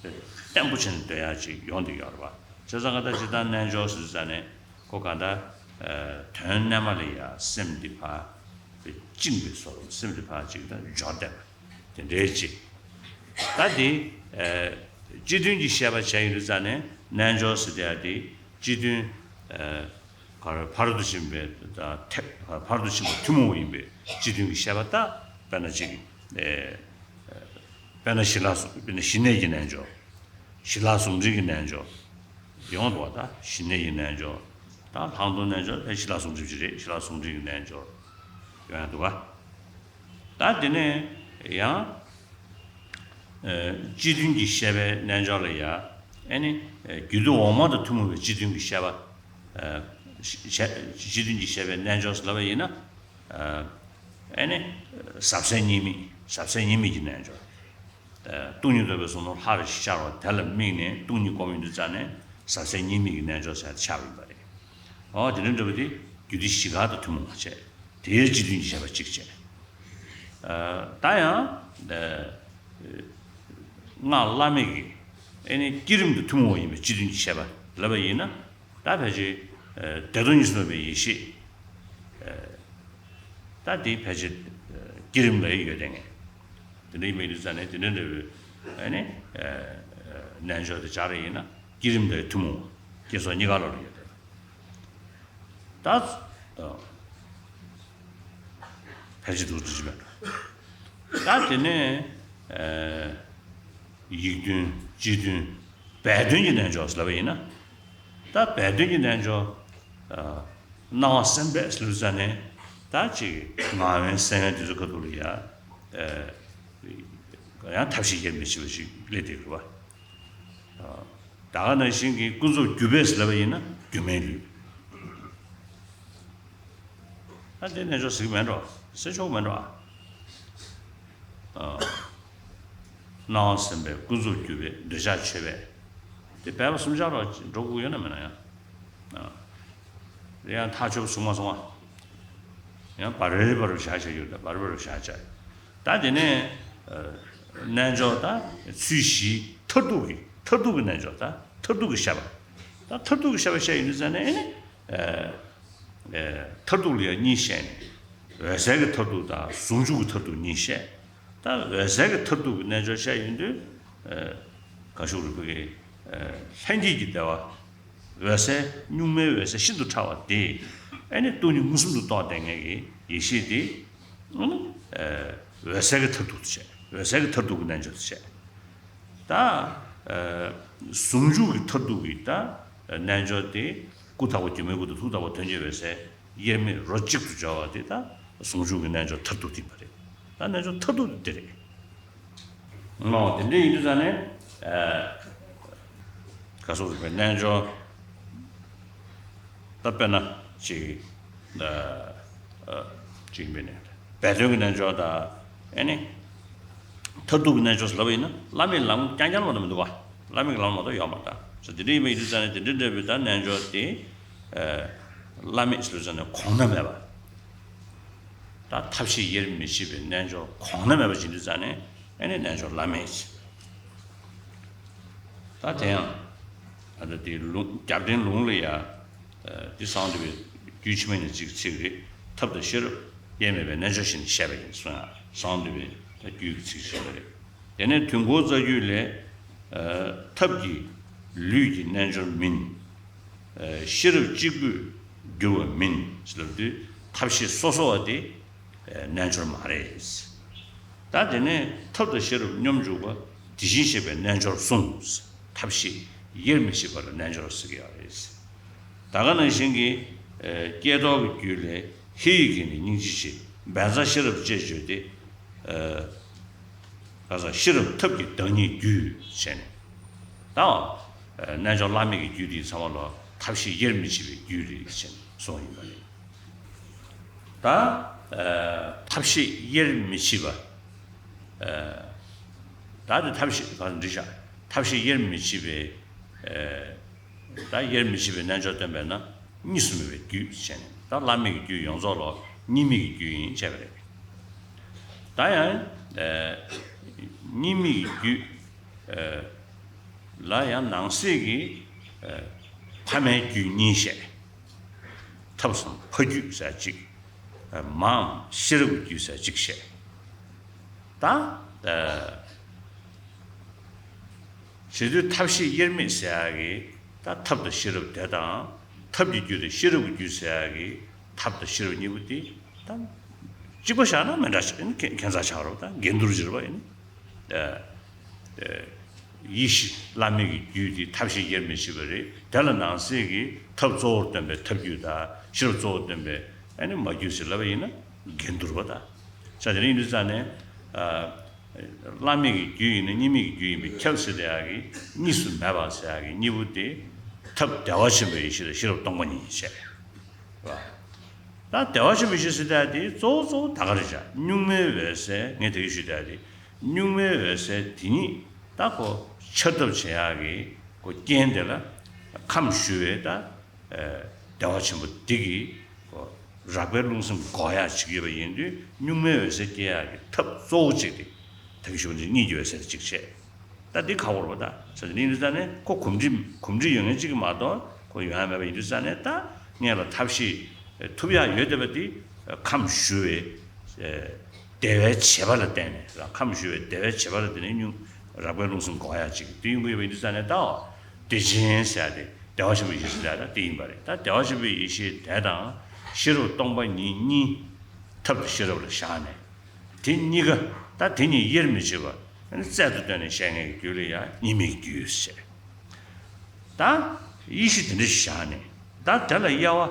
བརྟན་པོ་བྱས་ནས་སྡོད་ཡ་ཅིག་ཡོང་དུ་ཡོད་རེད་པ། བྱས་ཙང་ག་ད་ཅིག་ད་རྣལ་འབྱོར་ཟེར་ཙང་ནས། ཁོ་ག་ད་དོན་རྣལ་མ་ལ་ཡ་སེམས་འདི་ཕར་བཅིངས་པའི་བཟོ་སེམས་འདི་ཕར་ཅིག་ད་འབྱོར་བསྡད་པ་དེ་འདྲའི་ཅིག་ད་དེ་སྤྱི་དོན་གྱི་བཤད་པ་བྱས་ཡོད་དུས་ཙང་ནས་རྣལ་འབྱོར་ཟེར་དེ་ཡ་དེ་སྤྱི་དོན་ག་རེ་ཕ་རོལ་ཏུ་ཕྱིན་པའི་ད་ཐེག་ཕ་རོལ་ཏུ་ཕྱིན་པ་ཐུན་མོང་བ་ཡིན་པའི་སྤྱི་དོན་གྱི་བཤད་པ་ད་དཔེར་ན་ཅིག་དཔེར་ན་ཞི་ལྷག་སོགས་དཔེར་ན་ཞི་གནས་ཀྱི་རྣལ་འབྱོར། ཞི་ལྷག་ཟུང་འབྲེལ་གྱི་རྣལ་འབྱོར། ཡོང་འདུག་བ། ད་ཞི་གནས་ཀྱི་རྣལ་འབྱོར། ད་ལྷག་མཐོང་རྣལ་འབྱོར་ད་ཞི་ལྷག་ཟུང་འབྲེལ་གྱི་རེད། ཞི་ལྷག་ཟུང་འབྲེལ་གྱི་རྣལ་འབྱོར་ཡོང་ཡ་འདུག་བ། ད་དེ་ནས་ཡང་སྤྱི་དོན་གྱི་བཤད་པའི་རྣལ་འབྱོར་ལ་ཡ་ཨེ་ནི་རྒྱུད་སྡེ་འོག་མ་དང་ཐུན་མོང་བའི་སྤྱི་དོན་གྱི་བཤད་པ། སྤྱི་དོན་གྱི་བཤད་པའི་རྣལ་འབྱོར་ལབ་པ་ཡིན་ན། ཨེ་ནི་ཟབ་གསལ་གཉིས་མེད་ཟབ་གསལ་གཉིས་མེད་ཀྱི་རྣལ་འབྱོར། སྟོང་ཉིད་རྟོགས་པའི་གསུང་རབ་ལྷར་ཤར་བ་དེ་ལ་དམིགས་ནས་སྟོང་ཉིད་སྒོམ་ཡོང་དུས་ཙ་ནས་ཟབ་གསལ་གཉིས་མེད་ཀྱི་རྣལ་འབྱོར་ཟེར་ཆགས་པ་ཡིན་པ་རེད། འོ་དེ་འདྲ་འདྲ་པོ་དེ་རྒྱུད་སྡེ་བཞི་ཀ་དང་ཐུན་མོང་བ་བྱས། དེའི་སྤྱི་དོན་གྱི་བཤད་པ་གཅིག་བྱས། ད་ཡང་སྔགས་བླ་མེད་ཀྱི་ཨེ་ནི་བསྐྱེད་རིམ་དུ་ཐུན་མོང་བ་ཡིན་པའི་སྤྱི་དོན་གྱི་བཤད་པ་ལབ་པ་ཡིན་ན། ད་ཕལ་ཆེར་བདེ་སྟོང་གཉིས་སུ་མེད་པའི་ཡེ་ཤེས། ད་དེ་ཕལ་ཆེར་བསྐྱེད་རིམ་ལ་ཡོད་དེ་ངས་དེ་འདྲ་ཡིན་པའི་དུས་ཙ་ནས་དེ་འདྲ་འདྲ་བའི་ཨེ་ནི་རྣལ་འབྱོར་དེ་སྦྱར་རེ་ཡིན་ན་བསྐྱེད་རིམ་ལ་ཐུན་མོང་བསྐྱེད་རྫོགས་གཉིས་ཀ་ལ་ཡོད་དེ། ད་ ག་ཅི་འདུག་འདྲི་ཅི་མེད་འགྲོ། ད་དེ་ནས་ཨ་ཡིག་དོན་སྤྱི་དོན་སྦས་དོན་གྱི་རྣལ་འབྱོར་ཟེར་ལབ་པ་ཡིན་ན། ད་སྦས་དོན་གྱི་རྣལ་འབྱོར། ཨ་སྣང་བ་སེམས་སྦས་ཟེར་ལབ་ཙ་ནས་ད་ཅིག་ངག་དབེན་སེམས་དབེན་དེ་ཚོ་ཁ་ཐུག་ལ་ཡ། ཨ་ཡང་ཐབས་ཤེས་དབྱེར་མི་ཕྱེད་པ་ཞིག་སླེབས་བསྡད་ཡོད་པ། ད་ག་ནང་བཞིན་གྱི་ཀུན་རྫོབ་རྒྱུ་སྦས་ལབ་པ་ཡིན་ན་རྒྱུ་མེད་ལུས། ད་དེ་རྣལ་འབྱོར་ཟེར་གྱི་མེད་འགྲོ། ཟེར་ཆོག་མེད་འགྲོ་ཨ། སྣང་བ་སེམས་སྦས་ཀུན་རྫོབ་རྒྱུ་སྦས་འདོད་ཆགས་ཆོས་སྦས། དེ་སྦས་པ་གསུམ་ཆར་རོ་འགྲོ་དགོས་ཡོད་ན་མེད་ན་ཡང་། ཨ་ཡང་ཐག་ཆོད་སོང་མ་སོང་བ། ཡང་བར་རེ་བར་བཞག་བྱ་ཡོད་ད་བར་རེ་བར་བཞག་བྱ། ད་དེ་ནས་ཨ་རྣལ་འབྱོར་ད་ཚུལ་བཞིའི་མཐར་ཐུག་གི་མཐར་ཐུག་གི་རྣལ་འབྱོར་ད་མཐར་ཐུག་གི་བཤད་པ། ད་མཐར་ཐུག་གི་བཤད་པ་བཤད་ཡོད་དུས་ཙང་ནས་ཨ་ནི་ཨ་ཨ་མཐར་ཐུག་ལ་ཡང་གཉིས་བཤད་ནས། འོད་གསལ་གྱི་མཐར་ཐུག་དང་ཟུང་འཇུག་གི་མཐར་ཐུག་གཉིས་བཤད། ད་འོད་གསལ་གྱི་མཐར་ཐུག་གི་རྣལ་འབྱོར་བཤད་ཡོང་དུས་ཨ་ག་ཤོག་རིག་པ་གི་ཨ་ལྷན་སྐྱེས་ཀྱི་བདེ་བ། འོད་གསལ་གཉུག་མའི་འོད་གསལ་ཤིན་ཏུ་ཕྲ་བ་དེ་ཨ་ནི་སྟོང་ཉིད་མངོན་སུམ་དུ་རྟོགས་བསྡད་མཁན་གྱི་ཡེ་ཤེས་དེ་ཨ་ནི་ཨ་འོད་གསལ་གྱི་མཐར་ཐུག་ཏུ་བཤད། འོད་གསལ་གྱི་མཐར་ཐུག་གི་རྣལ་འབྱོར་དུ་བཤད། ད་ཨ་ཟུང་འཇུག་གི་མཐར་ཐུག་གི་ད་རྣལ་འབྱོར་དེ་སྐུ་དག་པ་སྒྱུ་མའི་སྐུ་དང་ཐུགས་དག་པ་དོན་གྱི་འོད་གསལ་དབྱེར་མེད་རོ་གཅིག་ཏུ་སྦྱོར་བ་དེ་ད་ཟུང་འཇུག་གི་རྣལ་འབྱོར་མཐར་ཐུག་དེ་ཡིན་པ་རེད། ད་རྣལ་འབྱོར་མཐར་ཐུག་དེ་རེད། ཨོ་དེ་འདྲ་ཡིན་དུས་ཙང་ནས་ཨ་ག་སོགས་རིག་པའི་རྣལ་འབྱོར་ད་དཔེར་ན་ཅིག་ཨ་ཨ་ཅིག་མིན་ནས་སྦས་དོན་གྱི་རྣལ་འབྱོར་དང་ཨ་ནི་མཐར་ཐུག་གི་རྣལ་འབྱོར་ལབ་པ་ཡིན་ན་བླ་མེད་ལམ་རྐྱང་རྐྱང་ལ་མ་གཏོགས་མི་འདུག་བ། བླ་མེད་ཀྱི་ལམ་ལ་མ་གཏོགས་ཡོད་མ་རེད། ད་དེ་འདྲ་ཡིན་པ་ཡིན་དུས་ཙང་ནས་དེ་འདྲ་འདྲ་བའི་ད་རྣལ་འབྱོར་དེ་ཨ་བླ་མེད་ཟེར་དུས་ཙང་ནས་གོང་ན་མེད་པ། ད་ཐབས་ཤེས་དབྱེར་མི་ཕྱེད་པའི་རྣལ་འབྱོར་གོང་ན་མེད་པ་ཅིག་འདི་རྩ་ནས་ཨ་ནི་རྣལ་འབྱོར་བླ་མེད་ཅིག་ད་དེ་ཡང་ཨ་ད་དེ་ལུང་རྒྱབ་རྟེན་ལུང་ལ་ཡ་ཨ་འདི་གསང་འདུས་པའི་རྒྱུད་ཕྱི་མ་ཉེར་གཅིག་གི་ཚིག་རེད། ཐབས་དང་ཤེས་རབ་དབྱེར་མེད་པའི་རྣལ་འབྱོར་བཞིན་བཤད་པ་ཡིན་གསུངས་ཡ། གསང་འདུས་པའི་ད་རྒྱུད་ཀྱི་ཚིག་བཤད་པ་རེད། དེ་ནས་དུས་འཁོར་རྩ་རྒྱུད་ལས། ཨ་ཐབས་ཀྱིས་ལུས་ཀྱི་རྣལ་འབྱོར་མིན། ཤེས་རབ་གཅིག་པུས་འགྱུར་བ་མིན་ཟེར་ལབ་དུས་ཐབས་ཤེས་སོ་སོ་བ་དེ་རྣལ་འབྱོར་མ་རེད། ད་དེ་ནས་ཐབས་དང་ཤེས་རབ་སྙོམས་འཇུག་པ་དེ་བཞིན་གཤེགས་པའི་རྣལ་འབྱོར་གསུངས། ཐབས་ཤེས་དབྱེར་མི་ཕྱེད་པ་ལ་རྣལ་འབྱོར་ཟེར་གྱི་ཡོད་རེད། ད་ག་ནང་བཞིན་གྱི་ཀྱེ་རྡོར་གྱི་རྒྱུད་ལས་ཧེ་ཡིག་གིས་ནི་སྙིང་རྗེ་ཆེ། བཛྲ་ཤེས་རབ་ཅེས་བརྗོད་དེ། ཨ་ག་ས་ཤེས་རབ་ཐབས་ཀྱི་བདག་ཉིད་རྒྱུད་ཅེས་ནས། ད་རྣལ་འབྱོར་བླ་མེད་ཀྱི་རྒྱུད་འདི་ཚང་མ་ལ་ཐབས་ཤེས་དབྱེར་མི་ཕྱེད་པའི་རྒྱུད་རེད་ཅེས་གསུངས་ཡོད་པ་རེད། ད་ཨ་ཐབས་ཤེས་དབྱེར་མི་ཕྱེད་པ། ཨ་ད་དེ་ཐབས་ཤེས་ག་འདྲི་བྱ། ཐབས་ཤེས་དབྱེར་མི་ཕྱེད་པའི་ཨ་ད་དབྱེར་མི་ཕྱེད་པའི་རྣལ་འབྱོར་སྟོན་པས་ན་གཉིས་སུ་མེད་པའི་རྒྱུད་ཅེས་ནས། ད་བླ་མེད་ཀྱི་རྒྱུད་ཡོངས་རྫོགས་ལ་གཉིས་མེད་ཀྱི་རྒྱུད་ཡིན་ཅེས་པ་རེད། ད་ཡང་ཨ་གཉིས་མེད་ཀྱི་རྒྱུད་ཨ་ལ་ཡང་ནང་གསེས་ཀྱི་ཨ་ཕ་མའི་རྒྱུད་གཉིས་བཤད། ཐབས་སམ་ཕ་རྒྱུད་ཟེར་གཅིག་ཨ་མའམ་ཤེས་རབ་ཀྱི་རྒྱུད་ཟེར་གཅིག་བཤད། ད་ཨ་བྱེད་དུས་ཐབས་ཤེས་དབྱེར་མེད་ཟེར་ཡག་གི་ད་ཐབས་དང་ཤེས་རབ་དེ་དང་། ཐབས་ཀྱི་རྒྱུད་དང་ཤེས་རབ་ཀྱི་རྒྱུད་ཟེར་ཡག་གི་ཐབས་དང་ཤེས་རབ་གཉིས་པོ་དེ་ད་གཅིག་པ་བཞག་ན་མི་འདྲ་ཞིག་ཡིན། ཁྱད་མཚར་ཆགས་རོགས་ད་འགལ་འདུར་གྱུར་པ་ཡིན། ཨ་ཨ་ཡེ་ཤེས་བླ་མེད་ཀྱི་རྒྱུད་དེ་ཐབས་ཤེས་དབྱེར་མི་ཕྱེད་པ་རེད། དེ་ལ་ནང་གསེས་ཀྱི་ཐབས་གཙོ་བོར་སྟོན་པའི་ཐབས་རྒྱུད་དང་ཤེས་རབ་གཙོ་བོར་སྟོན་པའི་ཨ་ནི་མ་རྒྱུད་ཟེར་ལབ་པ་ཡིན་ན་འགལ་འདུར་བ་དང་། ས་དེ་རིང་འདི་རྩ་ནས་ཨ་བླ་མེད་ཀྱི་རྒྱུད་ཡིན་ན་གཉིས་མེད་ཀྱི་རྒྱུད་ཡིན་པས་ཁྱབ་ཟེར་དེ་ཡག་གི་གཉིས་སུ་མེད་པ་ཟེར་ཡག་གི་གཉིས་པོ་དེ་ཐབས་བདེ་བ་ཆེན་པོའི་ཡེ་ཤེས་དང་ཤེས་རབ་སྟོང་པ་ཉིད་ཡིན་བཤད། ད་བདེ་བ་ཆེན་པོའི་ཡེ་ཤེས་ཟེར་ཡག་དེ་གཙོ་བོ་གཙོ་བོ་ད་ག་རེ་བྱ། གཉུག་མའི་འོད་གསལ་ངས་དེ་གི་ཞུ་ཡག་དེ་གཉུག་མའི་འོད་གསལ་དེ་ཉིད་ད་ཁོ་འཆར་ཐབས་བྱེད་ཡག་གི་ཁོ་རྐྱེན་དེ་ལ་ཁམས་ཞུ་བའི་ད་བདེ་བ་ཆེན་པོ་འདི་གི་ཁོ་རགས་པའི་རླུང་སེམས་འགོག་ཡག་ཅིག་ཡོད་པ་ཡིན་དུས་གཉུག་མའི་འོད་གསལ་སྐྱེ་ཡག་གི་ཐབས་གཙོ་བོ་གཅིག་དེ་ད་གི་ཞུ་བ་ནི་གཉིད་ཀྱི་འོད་གསལ་དེ་གཅིག་བྱས། ད་འདི་ག་བོར་བ་ད་ས་དེ་ནི་ཡིན་དུས་ཙ་ནས་ཁོ་གོམས་འདྲིས་གོམས་འདྲིས་ཡོད་མཁན་གཅིག་གི་མ་གཏོགས་ཁོ་ཡོང་ཡ་མེད་པ་ཡིན་དུས་ཙ་ནས་ད་ངས་ལ་ཐབས་ཤེས་ཐུབ་ཡག་ཡོད་བསྡད་པ་འདི་ཁམས་ཞུ་བའི་བདེ་བའི་བྱེད་པ་ལ་བརྟེན་ནས་ལ་ཁམས་ཞུ་བའི་བདེ་བའི་བྱེད་པ་ལ་བརྟེན་ནས་སྙུང་རགས་པའི་རླུང་སེམས་འགོག་ཡག་ཅིག་འདི་ཡོང་གི་ཡོད་པ་ཡིན་དུས་ཙ་ནས་ད་བདེ་ཆེན་ཟེར་ཡག་དེ་བདེ་བ་ཆེན་པོའི་ཡེ་ཤེས་ཟེར་ཡག་ད་འདི་ཡིན་པ་རེད། ད་བདེ་བ་ཆེན་པོའི་ཡེ་ཤེས་དེ་དང་ཤེས་རབ་སྟོང་པ་ཉིད་གཉིས། ཐབས་དང་ཤེས་རབ་ལ་བཞག་ནས། དེ་གཉིས་ཀ་ད་དེ་གཉིས་དབྱེར་མི་ཕྱེད་པ་རྩལ་དུ་བཏོན་ནས་བཤད་མཁན་གྱི་རྒྱུད་ལ་ཡང་གཉིས་མེད་ཀྱི་རྒྱུད་ཟེར། ད་ཡེ་ཤེས་དེ་འདྲ་ཞིག་བཞག་ནས། ད་དེ་ལ་དབྱེ་བ་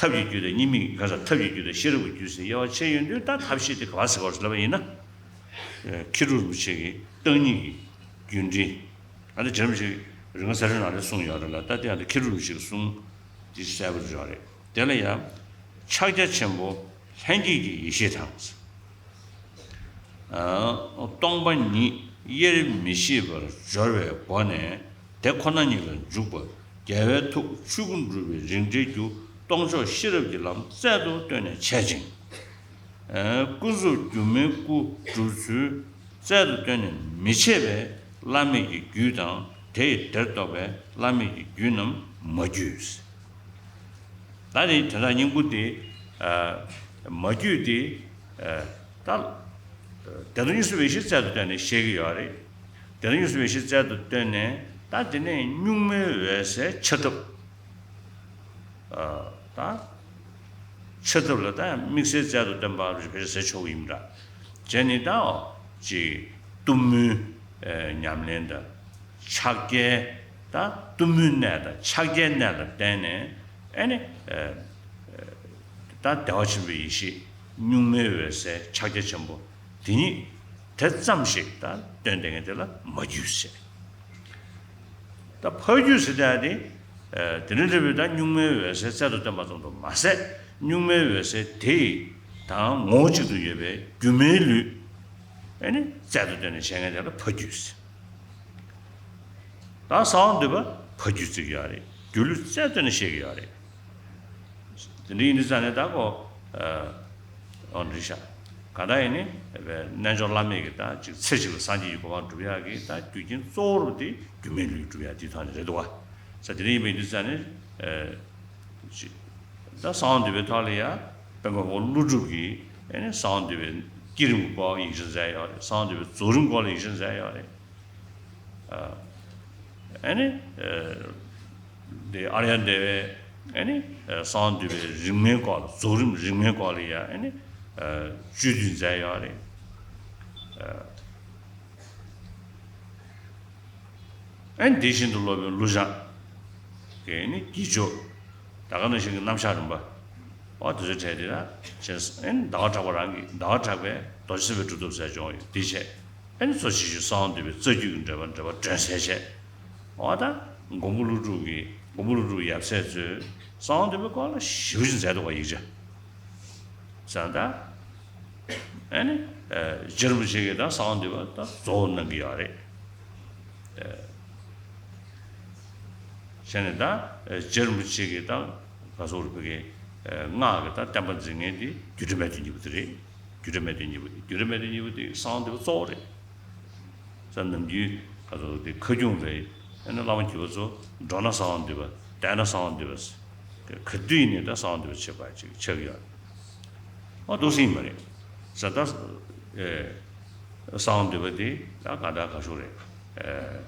ཐབས་ཀྱི་རྒྱུད་དང་གཉིས་མེད་ཀྱི་ག་ས་ཐབས་ཀྱི་རྒྱུད་དང་ཤེས་རབ་ཀྱི་རྒྱུད་ཟེར་དབྱེ་བ་ཕྱེ་ཡོང་དུས། ད་ཐབས་ཤེས་དེ་ག་པར་ཟེར་བ་ལབ་པ་ཡིན་ན། མཁས་གྲུབ་རིན་པོ་ཆེ་གིས་བརྟག་གཉིས་ཀྱི་རྒྱུད་འགྲེལ། ཨ་ནི་རྗེ་རིན་པོ་ཆེ་རིག་དངོས་གསལ་སྒྲོན་ནང་ལ་གསུངས་ཡོད་རེད་ལ། ད་དེ་ཡང་དེ་མཁས་གྲུབ་རིན་པོ་ཆེ་གི་གསུང་དེ་གསལ་པོ་ཡོད་རེད། དེ་ལ་ཡང་ཕྱག་རྒྱ་ཆེན་པོ་ལྷན་སྐྱེས་ཀྱི་ཡེ་ཤེས་དང་། སྟོང་པ་ཉིད་དབྱེར་མི་ཕྱེད་པར་སྦྱོར་བའི་སྒོ་ནས། དེ་ཁོ་ན་ཉིད་ལ་འཇུག་པ་རྒྱལ་བའི་ཐུགས་ཆོས་སྐུ་འགྲུབ་པའི་རིགས་འགྲེའི་རྒྱུ་སྟོང་ཕྱོགས་ཤེས་རབ་ཀྱི་ལམ་རྩལ་དུ་བཏོན་ནས་འཆད་ཅིང་། ཀུན་རྫོབ་སྒྱུ་མའི་སྐུ་སྒྲུབ་ཚུལ་རྩལ་དུ་བཏོན་ནས་མི་འཆད་པའི་བླ་མེད་ཀྱི་རྒྱུད་དང་། དེ་ཡི་དེར་གཏོགས་པའི་བླ་མེད་ཀྱི་རྒྱུད་རྣམས་མ་རྒྱུད། ད་ནི་དོན་དག་སྙིང་པོ་དེ། ཨ། མ་རྒྱུད་དེ། ཨ། ད་བདེན་གཉིས་སུ་བའི་ཤེས་རྩལ་དུ་བཏོན་ནས་བཤད་ཀྱི་ཡོད་རེད། བདེན་གཉིས་སུ་བའི་ཤེས་རྩལ་དུ་བཏོན་ནས། ད་དེ་ནས་གཉུག་མའི་འོད་གསལ་འཆར་ཐབས། ཨ། ད་འཆར་ཐབས་ལ་ད་དམིགས་བསལ་རྩལ་དུ་བཏོན་པ་རེད་ཟེར་ཆོག་གི་ཡིན་འདྲ། བྱས་ནས་ད་ཅིག་གཏུམ་མོའི་ཉམས་ལེན་དང་། ཕྱག་རྒྱའི་ད་གཏུམ་མོའི་གནས་དང་ཕྱག་རྒྱའི་གནས་ལ་བརྟེན་ནས། ཨ་ནི་ད་བདེ་བ་ཆེན་པོའི་ཡེ་ཤེས་གཉུག་མའི་འོད་གསལ་ཕྱག་རྒྱ་ཆེན་པོ་དེ་ཉིད་དེ་ཙམ་ཞིག་ད་བཏོན་བསྡད་མཁན་དེ་ལ་མ་རྒྱུད་ཟེར། ད་ཕ་རྒྱུད་ཟེར་ཡག་དེ། ཨ། དེ་འདྲ་འདྲ་བའི་ད་གཉུག་མའི་འོད་གསལ་རྩལ་དུ་བཏོན་པ་ཙམ་དུ་མ་ཟད། གཉུག་མའི་འོད་གསལ་དེ་ཡི་དང་ངོ་བོ་གཅིག་ཏུ་ཡོད་པའི་སྒྱུ་མའི་ལུས། ཨ་ནི་རྩལ་དུ་བཏོན་ནས་བཤད་མཁན་དེ་ལ་ཕ་རྒྱུད་ཟེར། ད་གསང་བ་འདུས་པ་ཕ་རྒྱུད་བརྩི་གི་ཡོད་རེད། སྒྱུ་ལུས་རྩལ་བཏོན་ནས་བཤད་ཀྱི་ཡོད་རེད། དེ་འདྲ་ཡིན་དུས་ཙང་ནས་ད་ཁོ། ཨ། ཨོ་འདྲི་ཤག་གང་ལྟར་ཡིན་ནའི་རྣལ་འབྱོར་བླ་མེད་ཀྱི་ད་ཅིག་ཚེ་གཅིག་ལ་སངས་རྒྱས་ཀྱི་གོ་འཕང་སྒྲུབ་ཡག་གི་ད་རྒྱུ་རྐྱེན་གཙོ་བོ་རུ་དེ་སྒྱུ་མའི་ལུས་སྒྲུབ་ཡག་དེའི་ཐོག་ནས་རེད་འདུག་བ། ས་དེ་འདྲ་ཡིན་པ་ཡིན་དུས་ཙང་ནས། ཨ། ཅིག་ད་གསང་བ་འདུས་པའི་ཐོག་ལ་ཡ། དཔལ་མགོན་པོ་ཀླུ་སྒྲུབ་ཀྱིས་ཨ་ནི་གསང་བ་འདུས་པའི་བསྐྱེད་རིམ་སྐོར་ཡིག་ཆ་མཛད་ཡོད་རེད། གསང་བ་འདུས་པའི་རྫོགས་རིམ་སྐོར་ལ་ཡིག་ཆ་མཛད་ཡོད་རེད། ཨ། ཨ་ནི། ཨ། དེ་ཨཱརྱ་དེ་བས་ཨ་ནི། ཨ། གསང་བ་འདུས་པའི་རིམ་ལྔའི་སྐོར་ལ། རྫོགས་རིམ་རིམ་ལྔའི་སྐོར་ལ་ཡ་ཨ་ནི། ཨ། བཅུད་བསྡུས་མཛད་ཡོད་རེད། ཨ། ཨ་ནི་དེ་བཞིན་དུ་སློབ་དཔོན་ཀླུ་བྱང་གིས་ཨ་ནི་དགེ་སྦྱོར། ད་ག་ནང་བཞིན་གྱི་རྣམ་གཞག་རིམ་པ། འོ་དེ་ཚོའི་གྲས་དེ་ལ་བྱས། ཨ་ནི་ཟླ་བ་གྲགས་པ་རང་གིས། ཟླ་བ་གྲགས་པས་རྡོ་རྗེ་སེམས་དཔའི་སྒྲུབ་ཐབས་ཟེར་བྱུང་ཡོད། དེ་བྱས། ཨ་ནི་གཙོ་ཆེ་ཤོས་གསང་བ་འདུས་པའི་རྩ་རྒྱུད་ཀྱི་འགྲེལ་པ། འགྲེལ་པ་སྒྲོན་གསལ་བྱས། འོ་ད་མགོན་པོ་ཀླུ་སྒྲུབ་ཀྱིས། མགོན་པོ་ཀླུ་སྒྲུབ་ཡབ་སྲས་ཚོས་གསང་བ་འདུས་པའི་སྐོར་ལ་ཞེ་པོ་ཅིག་མཛད་འདུག་བ། ཡིག་ཆ་ཟེར་ན་ད། ཨ་ནི། ཨ། རྗེ་རིན་པོ་ཆེ་གིས་ད་གསང་བ་འདུས་པ་ད་རྫོགས་གནང་གི་ཡོད་རེད། ཨ། བྱས་ནས་ད། ཨ། རྗེ་རིན་པོ་ཆེ་གིས་ད་ག་ཟེར་དགོས་རེད། བོད་ཀྱི། ཨ། སྔགས་ཀྱི་ད་བསྟན་པ་འཛིན་མཁན་དེ་རྒྱུ་འབྲས་མན་ངག་དོན་གཉིས་པོ་དེ་རེད། རྒྱུ་འབྲས་མན་ངག་དོན་གཉིས་པོ་དེ། རྒྱུ་འབྲས་མན་ངག་དོན་གཉིས་པོ་དེ་གསང་བ་འདུས་པ་གཙོ་བོ་རེད། ས། ནམ་རྒྱུན་ག་ཚོད་དེ་ཁ་རྒྱུན་རེད། ཨ་ནི་བླ་མ་བརྒྱུད་པ་ཚོ་འགྲོ་ན་གསང་བ་འདུས་པ། བསྡད་ན་གསང་བ་འདུས་པ། ག་དུས་ཡིན་ནའི་ད་གསང་བ་འདུས་པ་བྱེད་པ་ཅིག་ཆགས་ཀྱི་ཡོད། ཨ། འདུག་སེ་ཡིན་པ་རེད། ས། ད། ཨེ། གསང་བ་འདུས་པ་དེ་ད་ག་ད་ག་ཤོག་རེད། ཨེ།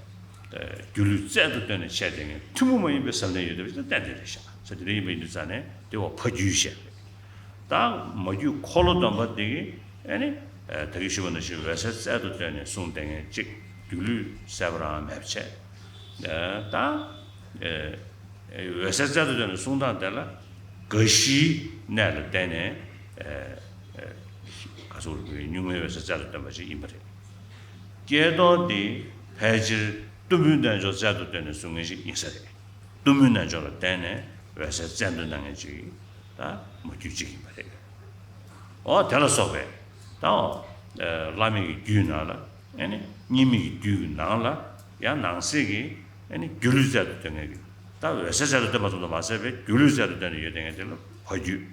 ཨེ། སྒྱུ་ལུས་རྩལ་དུ་བཏོན་ནས་བཤད་བསྡད་མཁན་ཐུན་མོང་མ་ཡིན་པའི་ཟབ་གནད་ཡོད་བསྡད་པ་ཞིག་ད་ཏན་ཏན་རེད་ཤག་ས། དེ་འདྲ་ཡིན་པ་ཡིན་དུས་ཙང་ནས་དེ་བ་ཕ་རྒྱུད་བཤད་རེད། ད་མ་རྒྱུད་འཁོར་ལོ་སྡོམ་པ་དེ་གིས་ཨ་ནི། ཨ། ད་གིན་ཞུས་པ་ནང་བཞིན་འོད་གསལ་རྩལ་དུ་བཏོན་ནས་གསུངས་བསྡད་མཁན་གཅིག་སྒྱུ་ལུས་གསལ་པོ་རང་མེད་པ་བྱས། ཨ། ད། ཨ། འོད་གསལ་རྩལ་དུ་བཏོན་ནས་གསུང་སྟངས་དེ་ལ་དགའ་བཞིའི་གནས་ལ་བརྟེན་ནས། ཨ། ཨ། ག་ཟེར་དགོས་རེད། གཉུག་མའི་འོད་གསལ་རྩལ་དུ་བཏོན་པ་ཞིག་ཡིན་པ་རེད། ཀྱེ་རྡོར་དེ་ཕལ་ཆེར་གཏུམ་པོའི་རྣལ་འབྱོར་རྩལ་དུ་བཏོན་ནས་གསུང་མཁན་ཞིག་ཡིན་ས་རེད། གཏུམ་པོའི་རྣལ་འབྱོར་ལ་བརྟེན་ནས་འོད་གསལ་རྩལ་འདོན་གནང་མཁན་ཅིག་ད་མ་རྒྱུད་ཅིག་ཡིན་པ་རེད། འོ་དེ་ལ་སོགས་པའི་ད། ཨ། བླ་མེད་ཀྱི་རྒྱུད་ནང་ལ། ཨ་ནི་གཉིས་མེད་ཀྱི་རྒྱུད་ཀྱི་ནང་ལ་ཡང་ནང་གསེས་ཀྱི། ཨ་ནི་སྒྱུ་ལུས་རྩལ་དུ་བཏོན་མཁན་གྱི། ད་འོད་གསལ་རྩལ་དུ་བཏོན་པ་ཙམ་དུ་མ་ཟད་པའི་སྒྱུ་ལུས་རྩལ་དུ་བཏོན་ནས་ཡོད་བསྡད་མཁན་དེ་ལ་ཕ་རྒྱུད།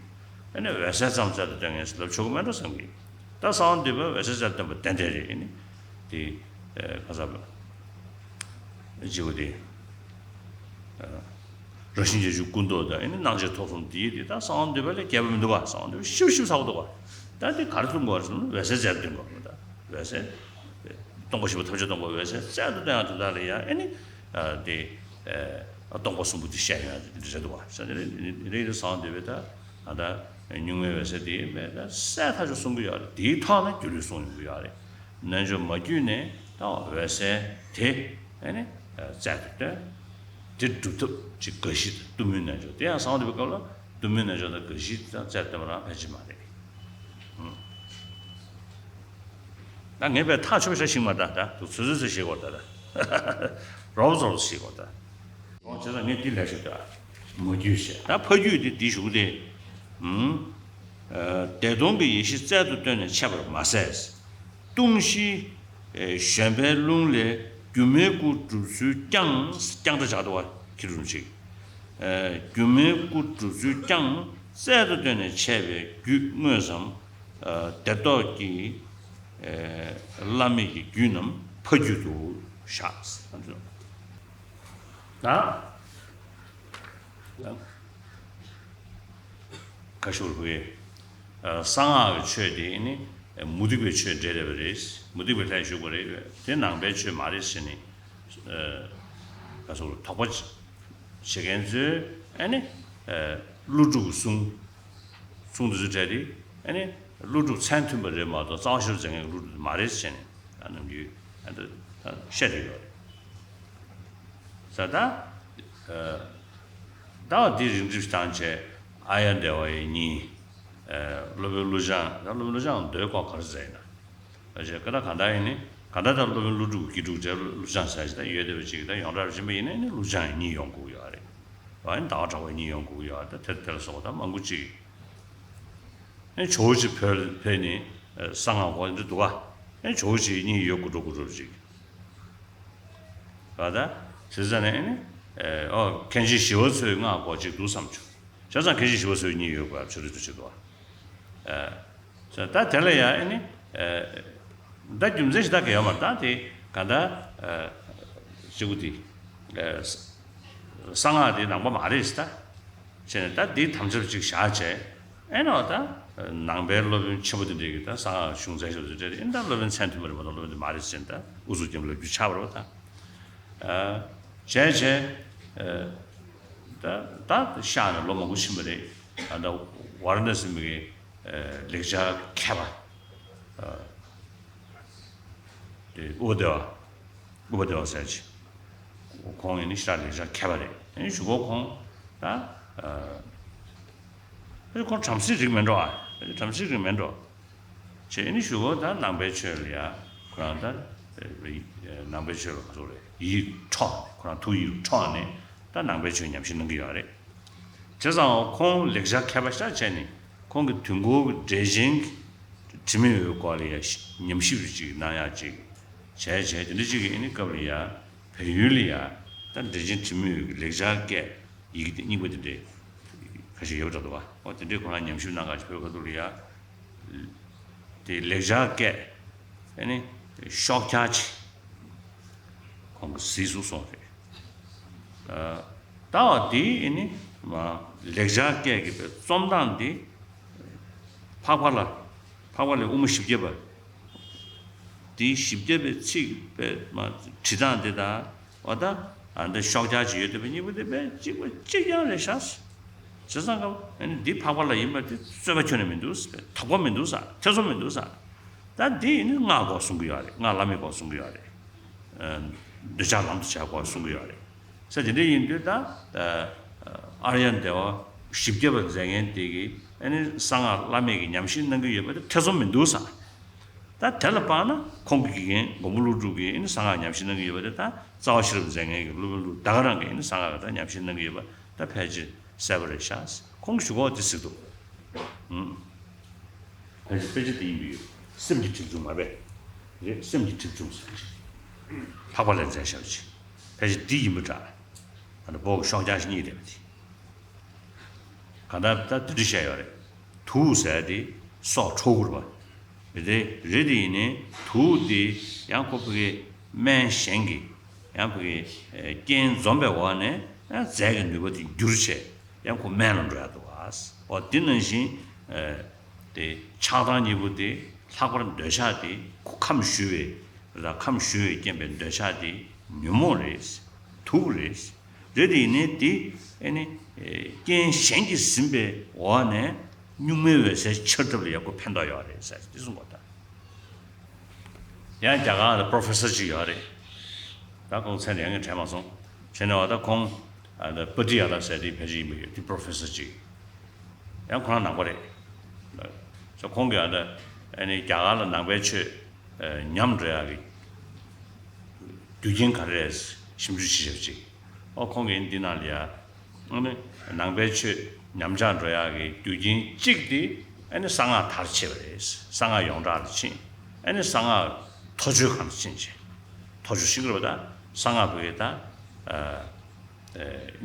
ཨ་ནི་འོད་གསལ་ཙམ་རྩལ་དུ་བཏོན་མཁན་ཞིག་ལབ་ཆོག་གི་མེད་འགྲོ་བསམ་གི། ད་གསང་བ་འདུས་པ་འོད་གསལ་རྩལ་དུ་བཏོན་པ་ཏན་ཏན་རེད། ཨ་ནི་དེ། ཨ། ག་ཟེར་བ། བྱེད་པོ་དེ། ཨ། རང་བཞིན་བརྒྱད་ཅུ་སྐུ་མདོག་དང་། ཨ་ནི་སྣང་མཆེད་ཐོབ་གསུམ་དེ། དེ་ད་གསང་བ་འདུས་པ་ལས་བརྒལ་བ་མི་འདུག་ག་གསང་བ་འདུས་པ་ཞིབ་ཞིབ་ཚ་པོ་འདུག་ག་ད་དེ་ག་རེ་གསུང་དགོས་རེད་ཟེར་ན་འོད་གསལ་རྩལ་དུ་བཏོན་དགོས་མ་གཏོགས། འོད་གསལ། སྟོང་པ་བཞི་པོ་ཐམས་ཅད་སྟོང་པ་འོད་གསལ་རྩལ་དུ་བཏོན་ཡག་དེ་དག་ལ་ཡང་། ཨ་ནི། ཨ། དེ། ཨ། སྟོང་པ་གསུམ་པོ་དེ་བཤད་ཡོང་ཡག་དེ་རེད་འདུག་ག་ཟེར་ནས། རེད་རེད། གསང་བ་འདུས་པའི་ད་ཨ་ད། གཉུག་མའི་འོད་གསལ་དེ་མེད་ད་གསལ་ཐག་ཆོད་གསུང་གི་ཡོད་རེད། དེའི་ཐོག་ནས་སྒྱུ་ལུས་གསུང་ཡོང་གི་ཡོད་རེད། རྣལ་འབྱོར་མ་བརྒྱུད་ནས་ད་འོད་གསལ་དེ་ཨ་ནི་རྩལ་དུ་བཏོན། དེ་སྒྲུབ་ཐབས་ཀྱི་དགའ་བཞི་དང་གཏུམ་མོའི་རྣལ་འབྱོར། དེ་ཡང་གསང་བ་འདུས་པའི་སྐབས་ལ་གཏུམ་མོའི་རྣལ་འབྱོར་དང་དགའ་བཞི་དང་རྩལ་བཏོན་པ་རང་ཕལ་ཆེར་མ་རེད། ད་ངས་པའི་ཐག་ཆོད་པའི་ཤ་ཞིག་མ་ད་ད་དུ་ཚོད་ཚོད་ཚོད་ཞིག་གོ་ད་ད་རོབ་ཚོར་ཞིག་གོ་ད། རོང་བྱས་ཙང་ངས་འདི་ལས་ཤོད་ད། མ་རྒྱུད་ཞེས་ད་ཕ་རྒྱུད་དེ་འདི་ཞུགས་ཏེ། ཨུམ། ཨ། བདེ་སྟོང་གི་ཡེ་ཤེས་རྩལ་དུ་བཏོན་ནས་འཆད་པར་མ་ཟད། ལྟུང་བཤེས། ཨེ། གཞོན་པའི་ལུང་ལས་སྒྱུ་མའི་སྐུ་སྒྲུབ་ཚུལ་ཀྱང་ཀྱང་ད་བཞག་འདུག་བ་ཁྱི་རུ་ཅིག་ཨེ། སྒྱུ་མའི་སྐུ་སྒྲུབ་ཚུལ་ཀྱང་རྩལ་དུ་བཏོན་ནས་འཆད་པའི་རྒྱུད་དངོས་སམ། ཨ། བདེ་སྟོང་གི། ཨེ། བླ་མེད་ཀྱི་རྒྱུད་རྣམས་ཕ་རྒྱུད་དུ་བཞག་ད། ཁ་ཤོར་བའི། ཨ། གསང་སྔགས་ཀྱི་ཆོས་དེ་ནི་མུ་སྟེགས་པའི་ཆོས་འདྲ་རེད་པ་རེད། མུ་སྟེགས་པའི་ལྷན་ཞུགས་པ་རེད། དེ་ནང་པའི་ཆོས་མ་རེད་ཟེར་ནས། ཨ། ཁ་ཤོར་དོགས་པ་བྱེད་མཁན་ཚོས་ཨ་ནི། ཨ། ཀླུ་སྒྲུབ་གསུང་། གསུང་དེ་ཚོ་བྲལ་ཏེ་ཨ་ནི་ཀླུ་སྒྲུབ་མཚན་མཐུན་པ་རེད་མ་གཏོགས་རྩ་བ་ཤེས་རབ་མཛད་མཁན་གྱི་ཀླུ་སྒྲུབ་དེ་མ་རེད་ཟེར་ནས་ཨ་ནམ་རྒྱུན་ཨ་ད་ད་བཤད་བསྡད་ཡོད་རེད། ས་ད། ཨ། ཟླ་བ་འདི་རིང་འགྲིབ་བཏང་བྱས་ཨཱརྱ་དེ་ཝ་ཡི་གཉིས། ཨ། སློབ་དཔོན་ཀླུ་བྱང་ད་སློབ་དཔོན་ཀླུ་བྱང་འདོད་ཁོག་ག་རེ་ཟེར་ཡིན་ན། ཨ་ཅེ་ཀ་ད་ག་ད་ཡིན་ནི་ག་ད་ད་སློབ་དཔོན་ཀླུ་སྒྲུབ་དགེ་ཕྲུག་བྱས་ཀླུ་བྱང་ཟེར་ཞིག་ད་ཡོད་བསྡད་པ་ཅིག་ད་ཡོངས་གྲགས་རེ་བྱིན་པ་ཡིན་ན་ནི་ཀླུ་བྱང་ཡི་གཉིས་ཡོང་དགོས་ཡོད་རེད། བ་ཡིན་ཟླ་བ་གྲགས་པ་ཡི་གཉིས་ཡོང་དགོས་ཡོད་རེད། ད་དེ་དེ་ལ་སོགས་པ་ད་མང་པོ་ཅིག་ཨེ་ཇོ་བོ་རྗེ་ཕེབས་ནས་གསང་སྔགས་སྒོ་འདི་འདུག་ག་ཨེ་ཇོ་བོ་རྗེ་གཉིས་ཡོད་དགོས་འགྲོ་དགོས་འགྲོ་ཅིག་ག་ད་ཟེར་ཙང་ནས་ཨེ་ནི་ཨོ་མཁན་ཆེན་ཞི་བ་འཚོའི་སྔགས་སྒོ་གཅིག་འདུག་བསམ་བྱུང་། བྱས་ཙང་མཁན་ཆེན་ཞི་བ་འཚོའི་གཉིས་ཡོད་དགོས་ཆོ་རེ་འདུག་ཅིག་འདུག་ག་ཨེ་ད་དེ་ལ་ཡང་ཨེ་ནི་ཨེ་ད་རྒྱུ་མཚན་ཞིག་ད་ག་ཡོད་མ་རེད། ད་དེ་ག་ད་ཨེ་གཅིག་པུ་དེ་ཨེ་གསང་སྔགས་དེ་ནང་པ་མ་རེད་ཟེར་ད། བྱས་ནས་ད་འདི་དམ་བཅའ་གཅིག་བཞག་བྱས། ཨེ་ནོ་ད། ནང་པའི་སློབ་དཔོན་ཆེན་པོ་དེ་འདྲས་ཀྱིས་ད་གསང་སྔགས་གཞུང་བཙན་ཞབས་ཚུལ་སྤྲད་དེ་ཨེ་ད་སློབ་དཔོན་མཚན་མཐུན་པ་རེད་མ་གཏོགས་སློབ་དཔོན་དེ་མ་རེད་ཟེར་ནས་ད་ཨུ་ཚུགས་རྒྱབ་ལབ་རྒྱུ་ཆགས་པ་རེད་པ་ད། བྱས་བྱས། ད་ད་གཤེགས་ནས་ལོ་མང་པོ་ཕྱིན་པ་རེད། ད་ད་ཝཱ་ར་ཎ་སི་མི་གི་ལེགས་སྦྱར་མཁས་པ། དེ་ཨུ་པ་དེ་བ། ཨུ་པ་དེ་བ་ཟེར་ཅིག་ཁོང་ཡིན་ནི་ཞེ་དྲག་ལེགས་སྦྱར་མཁས་པ་རེད། ཨེ་ཞུ་གོ་ཁོང་ད། ཨ་ཁོང་བྲམ་ཟེའི་རིགས་མིན་འགྲོ་ཨ། བྲམ་ཟེའི་རིགས་མིན་འགྲོ། བྱས་ཨེ་ནི་ཞུ་གོ་ད་ནང་པའི་ཆོས་ལ་ཡ། ཁོ་རང་ད། ནང་པའི་ཆོས་ལ་ཁོ་ཚོ་ལ་ཡིད་འཕྲོག་ནས་ཁོ་རང་ཐུགས་ཡིད་འཕྲོག་ནས་ད་ནང་པའི་ཆོས་ཉམས་ཞིབ་གནང་གི་ཡོད་རེད། བྱས་ཙང་ཁོང་ལེགས་སྦྱར་མཁས་པ་ཤ་བྱས་ནས་ཁོང་གི་དུས་འཁོར་གྱི་འགྲེལ་ཆེན་གྱི་དྲི་མེད་འོད་སྐོར་ལ་ཡ་ཉམས་ཞིབ་ཅིག་གནང་ཡག་ཅིག་བྱས་བྱས་དེ་འདྲ་ཅིག་གི་ཨེ་ནི་སྐབས་ལ་ཡ་བལ་ཡུལ་ལ་ཡ་ད་འགྲེལ་ཆེན་དྲི་མེད་འོད་ཀྱི་ལེགས་སྦྱར་སྐད་ཡི་གེ་དེ་རྙིང་པ་དེ་འདྲས་ཁ་ཤས་ཡོད་པ་འདྲ་འདུག་བ། འོ་དེ་འདྲས་ཁོ་རང་ཉམས་ཞིབ་གནང་ག་ཅིག་བོད་ཁ་ཐུག་ལ་ཡ་དེ་ལེགས་སྦྱར་སྐད་ཨེ་ནི་ཤོག་ཆག་ཅིག་ཁོང་གིས་གཟིགས་སུ་སོང་རེད། ད་བ་དེ་ཨེ་ནི་མ་ལེགས་སྦྱར་སྐད་ཀྱི་པའི་རྩོམ་སྟངས་དེ་འཕགས་པ་ལ་འཕགས་པ་ལས་དབུ་མ་བཞི་བརྒྱ་པ་དེ་བཞི་བརྒྱ་པའི་ཚིག་པའི་མ་བྲིས་སྟངས་དེ་དང་འོ་ད་ཨ་འདི་ཤོག་ཆག་ཅིག་ཡོད་དེ་པའི་གཉིས་པོ་དེ་པའི་གཅིག་པ་གཅིག་རྐྱང་རེད་ཤག་བྱས་ཙང་ཀ་ཨེ་ནི་འདི་འཕགས་པ་ལ་ཡིན་པ་དེ་རྩོད་པ་ཁྱོན་ནས་མི་འདུག་དོགས་པ་མི་འདུག་ས་ཐེ་ཚོམ་མི་འདུག་ས། ད་འདི་ནི་སྔགས་སྐོར་གསུང་གི་ཡོད་རེད། སྔགས་བླ་མེད་སྐོར་གསུང་གི་ཡོད་རེད། འདོད་ཆགས་ལམ་དུ་བྱ་སྐོར་གསུང་གི་ཡོད་རེད། ས་དེ་འདྲ་ཡིན་དུས་ད་ཨརྱ་དེ་བ་བཞི་བརྒྱ་པ་མཛད་མཁན་དེ་གིས་ཨ་ནི་གསང་སྔགས་བླ་མེད་ཀྱི་ཉམས་ཞིབ་གནང་གི་ཡོད་པ་དེ་ཐེ་ཚོམ་མི་འདུག་ས། ད་དེ་ལ་དཔག་ན་ཁོང་གི་དགེ་རྒན་མགོན་པོ་ཀླུ་སྒྲུབ་ཀྱིས་ཨ་ནི་གསང་སྔགས་ཉམས་ཞིབ་གནང་གི་ཡོད་པ་དེ་ད་རྩ་བ་ཤེས་རབ་མཛད་མཁན་གྱི་སློབ་དཔོན་ཀླུ་ད་ག་རང་གིས་ཨ་ནི་གསང་སྔགས་ད་ཉམས་ཞིབ་གནང་གི་ཡོད་པ་ད་ཕལ་ཆེར་གསལ་པོ་རེད་ཤག་ཁོང་གིས་ཞུ་གོ་དེ་གཟིགས་འདུག་ཕལ་ཆེར་དཔེ་ཆ་དེ་ཡིན་པས་ཡོད། སེམས་ཀྱི་གྲིབ་མཚུངས་མ་རེད། རེད། སེམས་ཀྱི་གྲིབ་མཚུངས་ཟེར་གྱི། འཕགས་པ་ལས་མཛད་བྱ་བ་ཅིག་ཕལ་ཆེར་འདི་ཡིན་པ་འདྲ། ད་ནི་བོག་ཤོག་ཆག་ཞིག་གཉིས་རེད་པ་དེ། གང་ལྟར་ད་འདི་འདྲ་བཤད་ཡོད་རེད། དུག་ཟེར་དེ་སྲོག་འཕྲོག་གི་རེད་པ། རེད་དེ་རེད་དེ་ཡིན་ནའི་དུག་དེ་ཡང་ཁོ་ཕ་གི་སྨན་གཞན་གྱི་ཡང་ཕ་གི་རྐྱེན་འཛོམས་པའི་འོག་ནས་ཡང་རྫས་ཀྱི་ནུས་པ་དེ་འགྱུར་བྱས། ཡང་ཁོ་སྨན་ལ་འགྲོ་ཡ་འདུག་ཨ། འོ་དེ་ནང་བཞིན་ཨ་དེ་ཆགས་སྡང་གཉིས་པོ་དེ་ལྷག་པར་འདོད་ཆགས་དེ་ཁོ་ཁམས་ཞུ་བའི་ར་ཁམས་ཞུ་བའི་རྐྱེན་པས་འདོད་ཆགས་དེ་ཉོན་མོངས་རེད། དུག་རེད། རེད་དེ་ཡིན་ནའི་དེ་ཨ་ནི་ཨེ་རྐྱེན་གཞན་གྱིས་ཟིན་པའི་འོག་ནས་ གཉུག་མའི་འོད་གསལ་འཆར་ཐབས་ལ་ཡག་པོ་ཕན་ཐོགས་ཡོད་རེད་ཟེར་དེ་གསུངས་པ་དང་། ཡང་རྒྱ་གར་ལ་པྲོ་ཕེ་སར་ཅིག་ཡོད་རེད། ད་ཁོང་མཚན་ཡང་ངས་དྲན་མ་སོང་། བྱས་ནས་བ་ད་ཁོང་ཨ་ད་པ་ཏི་ཡ་ལ་ཟེར་དེ་ཕལ་ཆེར་ཡིན་པ་ཡོད་དེ་པྲོ་ཕེ་སར་ཅིག་ཡང་ཁོ་རང་ནང་པ་རེད། ཁོང་གིས་ཨ་ད་ཨ་ནི་རྒྱ་གར་ལ་ནང་པའི་ཆོས་ཉམས་འགྲོ་ཡག་གི་རྒྱུ་རྐྱེན་ག་རེ་རེད་ཞིབ་འཇུག་བྱེད་ཞབས་ཅིག་ཨོ་ཁོང་གིས་འདི་ནང་ལ་ཡ། ཨ་ནི་ནང་པའི་ཆོས་ཉམས་ཆག་འགྲོ་ཡག་གི་རྒྱུ་རྐྱེན་གཅིག་དེ་ཨ་ནི་གསང་སྔགས་དར་ཕྱིན་པ་རེད། གསང་སྔགས་ཡོངས་གྲགས་ལ་ཕྱིན། ཨ་ནི་གསང་སྔགས་མཐོ་བརྗོད་གང་ལ་ཕྱིན་ཅིང་། མཐོ་བརྗོད་ཤིང་གི་རེད་པ་ད། གསང་སྔགས་བོད་ཀྱི་ད།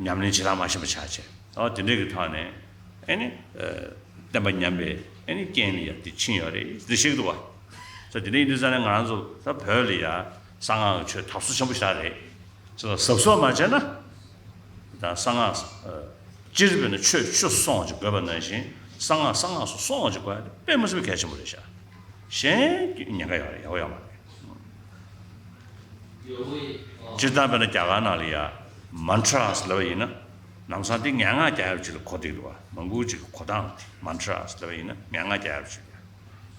ཉམས་ལེན་བྱེད་སྟངས་མ་ཤེས་པ་ཆགས་བྱས། ཨོ་དེ་འདྲས་ཀྱི་ཐོག་ནས་ཨ་ནི། བསྟན་པ་ཉམས་པའི་ཨ་ནི་རྐྱེན་ལ་ཡ་དེ་ཕྱིན་ཡོད་རེད་དེ་ཤེས་ཀྱི་འདུག་བ། ས་དེ་འདྲས་ཡིན་དུས་ཙང་ནས་ང་རང་ཚོ་ད་བོད་ལ་ཡ་གསང་སྔགས་ཀྱི་ཆོས་དར་སྲོལ་ཆེན་པོ་ཞིག་རེད། ཅེས་གཟབ་གཟབ་མ་བྱས་ན། ད་གསང་སྔགས། སྤྱིར་བས་ན་ཆོས་ཆོས་སུ་སོང་བ་ཅིག་དགོས་པ་ནང་བཞིན་གསང་སྔགས་གསང་སྔགས་སུ་སོང་བ་ཅིག་དགོས་ཡ་དེ་དཔེ་མི་སྲིད་པའི་གལ་ཆེན་པོ་རེད་ཤག་གཞན་ཉེན་ཁ་ཡོད་རེད་ཡག་པོ་ཡོད་མ་རེད། སྤྱིར་བཏང་བས་ན་རྒྱ་གར་ནང་ལ་ཡ་མན་ཏྲ་ཟེར་ལབ་པ་ཡིན་ན་ལམ་སང་དེ་ངན་སྔགས་རྒྱག་ཡག་ཅིག་ལ་གོ་བསྡད་འདུག་བ། མང་པོ་ཅིག་གི་གོ་སྟངས་དེ་མན་ཏྲ་ཟེར་ལབ་པ་ཡིན་ན་ངན་སྔགས་རྒྱག་ཡག་ཅིག་ལ།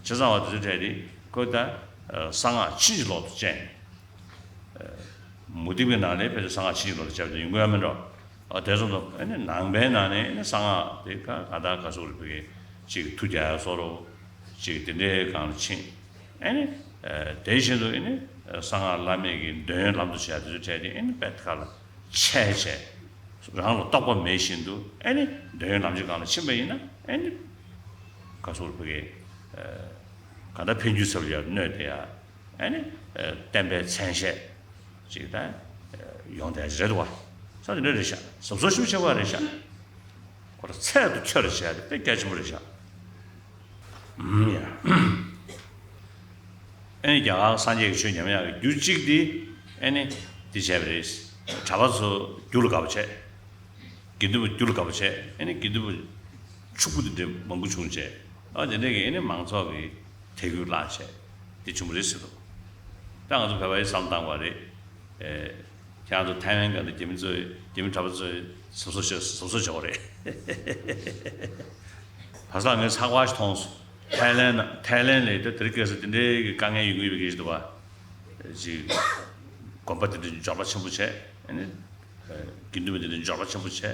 བྱས་ཙང་བ་དེ་ཚོའི་གྲས་དེ་ཁོ་ད་གསང་སྔགས་ཕྱིན་ཅི་ལོག་ཏུ་སྤྱད་ནས། མུ་སྟེགས་པའི་ནང་ནས་ཕལ་ཆེར་གསང་སྔགས་ཕྱིན་ཅི་ལོག་ཏུ་སྤྱད་པ་དེ་ཡིན་དགོས་ཡ་མིན་འགྲོ། ཨ་དེ་ཚོ་ནི་ནང་པའི་ནང་ནས་ནི་གསང་སྔགས་དེ་ག་ག་ད་ག་སོགས་རེ་ཕ་གི་ཅིག་ཐུགས་རྒྱ་ཡ་སོགས་རོ། ཅིག་དེ་འདྲའི་སྒང་ལ་ཕྱིན། ཨ་ནི། དེ་བཞིན་དུ་ཨ་ནི། གསང་སྔགས་བླ་མེད་ཀྱི་འདོན་ལམ་དུ་བྱས་དེ་ཚོའི་གྲས་དེ་ཨ་ནི་དཔེ་ཁ་ལ་ཆད་བྱས། རང་ལ་རྟོགས་པ་མེད་བཞིན་དུ་ཨ་ནི་འདོན་ལམ་གྱི་སྒང་ལ་ཕྱིན་པ་ཡིན་ན་ཨ་ནི། ག་སོགས་རེ་ཕ་གི། ག་ད་འཕེལ་འགྱུར་ཚབ་ལ་ཡང་གནོད་དེ་ཡ། ཨ་ནི། བསྟན་པའི་མཚན་ཤས་ཅིག་དང་། ཡོང་བསྡད་ཀྱི་རེད་འདུག་བ། ས་དེ་འདྲ་རེད་ཤག་གཟབ་གཟབ་ཞིབ་ཆེ་བ་རེད་ཤག་ཁོ་ར་ཚད་དུ་ཁྱོད་རེ་བྱས་ཏེ་དཔེ་གལ་ཆེན་པོ་རེད་ཤག་ཨུམ་ཡ། ཨ་ནི་རྒྱ་གར་སངས་རྒྱས་ཀྱི་ཆོས་ཉམས་ཡག་གི་རྒྱུ་གཅིག་དེ་ཨ་ནི་དེ་བྱས་པ་རེད། གྲྭ་པ་ཚོ་རྒྱུ་ལ་དགའ་པོ་བྱས། དགེ་འདུན་པ་རྒྱུ་ལ་དགའ་པོ་བྱས། ཨ་ནི་དགེ་འདུན་པ་ཕྱུག་པོ་དེ་འདྲ་མང་པོ་བྱུང་བྱས། ཨ་དེ་འདྲ་གི་ཨ་ནི་མང་ཚོགས་ཀྱི་དད་གུས་བརླག་བྱས་དེ་བྱུང་བ་རེད་ཟེར་འདུག་ད་ང་ཚོ་བོད་པ་ཡིས་བསམ་བཏང་བ་རེད། ཨེ། ཁྱེད་རང་ཚོ་ཐའེ་ཝན་སྒང་དུ་རྒྱ་མི་ཚོས་རྒྱ་མི་གྲྭ་པ་ཚོས་གཟབ་གཟབ་བྱས་གཟབ་གཟབ་བྱས་པ་རེད། བར་སྐབས་ངས་ཚགས་པར་ཞིག་མཐོང་སོང་། ཐའེ་ལེན་ཐའེ་ལེན་ལ་ད་དེ་རིང་ཁ་སང་དེ་འདྲའི་གི་དཀའ་ངལ་ཡོང་གི་ཡོད་པའི་སྐད་ཆ་འདུག་བ། ཅིག་དགོན་པ་དེ་འདྲ་འབྱོར་པ་ཆེན་པོ་བྱས། ཨ་ནི། དགེ་འདུན་པ་དེ་འདྲ་འབྱོར་པ་ཆེན་པོ་བྱས།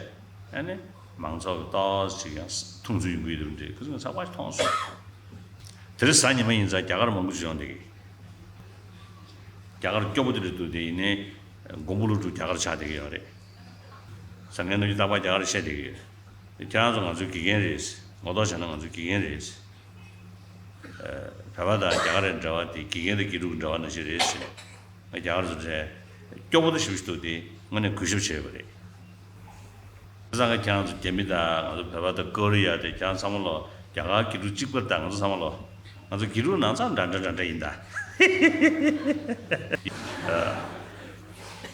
ཨ་ནི། མང་ཚོགས་ཀྱི་ཏོག་ཙམ་ཅིག་ཡང་མཐོང་ཚུལ་ཡོང་གི་ཡོད་པ་འདྲ་ཁ་སང་ངས་ཚགས་པར་ཞིག་མཐོང་སོང་། དེ་རིང་གཟའ་ཉི་མ་ཡིན་ཙང་རྒྱ་གར་མང་པོ་ཅིག་ཡོང་བསྡད་ཀྱི། རྒྱ་གར་སྐྱོ་པོ་དེ་འདྲ་འདུག་དེ་ཡིན་ནའི་མགོན་པོ་ཀླུ་སྒྲུབ་རྒྱ་གར་ཆགས་བསྡད་ཀྱི་ཡོད་རེད། བཟང་ངན་རྣམ་འགྱུར་རྟག་པར་རྒྱ་གར་བཤད་བསྡད་ཀྱི་ཡོད། ཁྱེད་རང་ཚོ་ང་ཚོའི་དགེ་རྒན་རེད། ངོ་ཐོག་བྱས་ན་ང་ཚོའི་དགེ་རྒན་རེད། བོད་པ་དང་རྒྱ་གར་རེད་འབྲེལ་བ་དེ་དགེ་རྒན་དང་དགེ་ཕྲུག་གི་འབྲེལ་བ་ནང་བཞིན་རེད་ཟེར་ནས། ང་རྒྱ་གར་ཚོ་གྲས་སྐྱོ་པོ་དང་ཞེ་པོ་ཞིག་འདུག་དེ་དངོས་གནས་གུས་ཞབས་བྱེད་དགོས་རེད། བྱས་ཙང་ཁྱེད་རང་ཚོ་རྒྱ་མི་དང་ང་ཚོ་བོད་པ་དང་ཀོ་རི་ཡ་དེ་ཁྱེད་རང་ཚང་མ་ལོ་རྒྱ་གར་དགེ་ཕྲུག་གཅིག་པ་དང་ང་ཚོ་ཚང་མ་ལོ། ང་ཚོ་དགེ་ཕྲུག་ནང་ཚང་འདྲ་འདྲ་འདྲ་འདྲ་ཡིན་ད།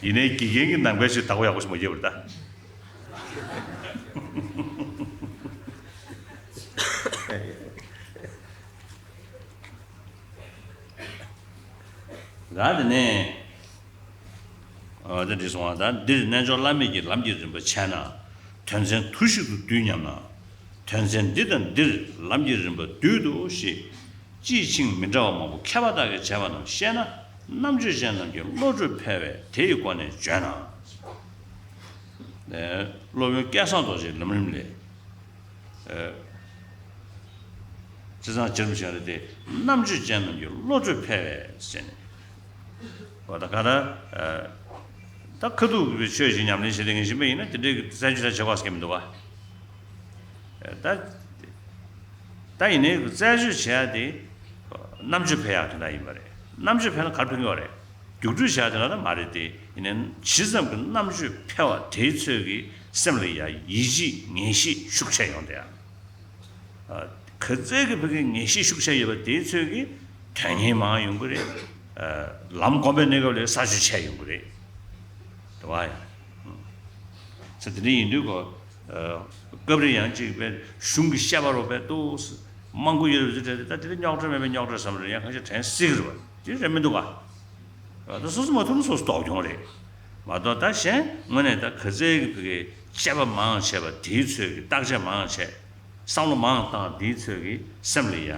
ཡིན་ནའི་དགེ་རྒན་གྱི་ནང་པའི་ཆོས་བདག་པོ་ཡག་པོ་ཞིག་མ་རྒྱབ་པར་ད། ར་དེ་ནས། ཨ་དེ་འདྲ་སོང་བ་དང་འདིར་རྣལ་འབྱོར་བླ་མེད་ཀྱི་ལམ་གྱི་རིམ་པ་འཆད་ན། དོན་ཚན་དུ་ཞིག་ཏུ་བསྡུས་སྙམ་ན། དོན་ཚན་འདི་དང་འདིར་ལམ་གྱི་རིམ་པ་བསྡུས་འདུག་ཞེས། སྤྱིའི་ཆིངས་མི་འདྲ་བ་མང་པོ་མཁས་པ་དག་གིས་བྱས་པ་རྣམས་ཤེས་ན། རྣམ་དཔྱོད་ཅན་རྣམས་ཀྱི་བློ་གྲོས་འཕེལ་བས་དེ་ཡི་སྒོ་ནས་འཇོན་ན། སློབ་དཔོན་སྐལ་བཟང་རྡོ་རྗེའི་ལམ་རིམ་ལས། བྱས་ཙང་རྗེ་རིན་པོ་ཆེ་རེད་དེ་རྣམ་དཔྱོད་ཅན་རྣམས་ཀྱི་བློ་གྲོས་འཕེལ་བས་ཟེར་ནས། འོ་ད་ག་ད། ད་ཁ་ཐུག་གི་ཆོས་ཤིག་ཉམས་ལེན་བྱེད་དེ་ངས་ཤེས་པ་ཡིན་ན་དེ་འདྲའི་རྩད་གཅོད་ད་བྱེད་དགོས་ཀྱི་མི་འདུག་བ། ད། ད་ཡིན་ནའི་རྩད་གཅོད་བྱེད་ཡ་དེ། རྣམ་དཔྱོད་འཕེལ་ཡག་དོན་དག་ཡིན་པ་རེད། རྣམ་དཔྱོད་འཕེལ་ན་ག་རེ་ཕན་གྱི་ཡོད་རེད། རྒྱུགས་སྤྲོད་བྱ་དེ་ལ་ད་མ་རེད་དེ། ཡིན་ནའི་ཇི་ཙམ་གྱི་རྣམ་དཔྱོད་འཕེལ་བ་དེའི་ཚོད་ཀྱིས་སེམས་ལ་ཡ་ཡིད་ཆེས་ངེས་ཤེས་ཤུགས་ཆེ་ཡོང་བསྡད་ཡ། ག་ཚད་ཀྱི་ཕ་གི་ངེས་ཤེས་ཤུགས་ཆེ་ཡོད་པ་དེའི་ཚོད་ཀྱིས་དོན་གཉེར་མང་ཡོང་གི་རེད། ལམ་སྒོམ་པའི་གནས་སྐབས་ལ་ས་ཆ་ཆེ་ཡོང་གི་རེད། དེ་བ་ཡ། ས་དེ་འདྲ་ཡིན་དུས་གོ། སྐབས་རེ་ཡང་ཅིག་པའི་གཞུང་གི་བཤད་པ་རོ་པའི་ཏོག་ཙམ་མང་པོ་ཡོད་རེད་ཟེར་ད་དེ་ལ་རྙོག་དྲ་མེད་པའི་རྙོག་དྲ་བསམ་རེད་ཡང་གང་ཤེས་དྲན་སྲིད་གི་རེད་བ་དེ་རེད་མི་འདུག་ག་ད་སོ་སོ་མ་ཐུབ་ན་སོ་སོ་ལྡོག་གྱོང་རེད། མ་གཏོགས་ད་གཞན་དངོས་གནས་ད་ག་ཚད་ཀྱི་ཕ་གི་དཔྱད་པ་མང་བྱས་པ་དེའི་ཚོད་ཀྱི་བརྟག་དཔྱད་མང་བྱས། བསམ་བློ་མང་བཏང་དེའི་ཚོད་ཀྱི་སེམས་ལ་ཡ་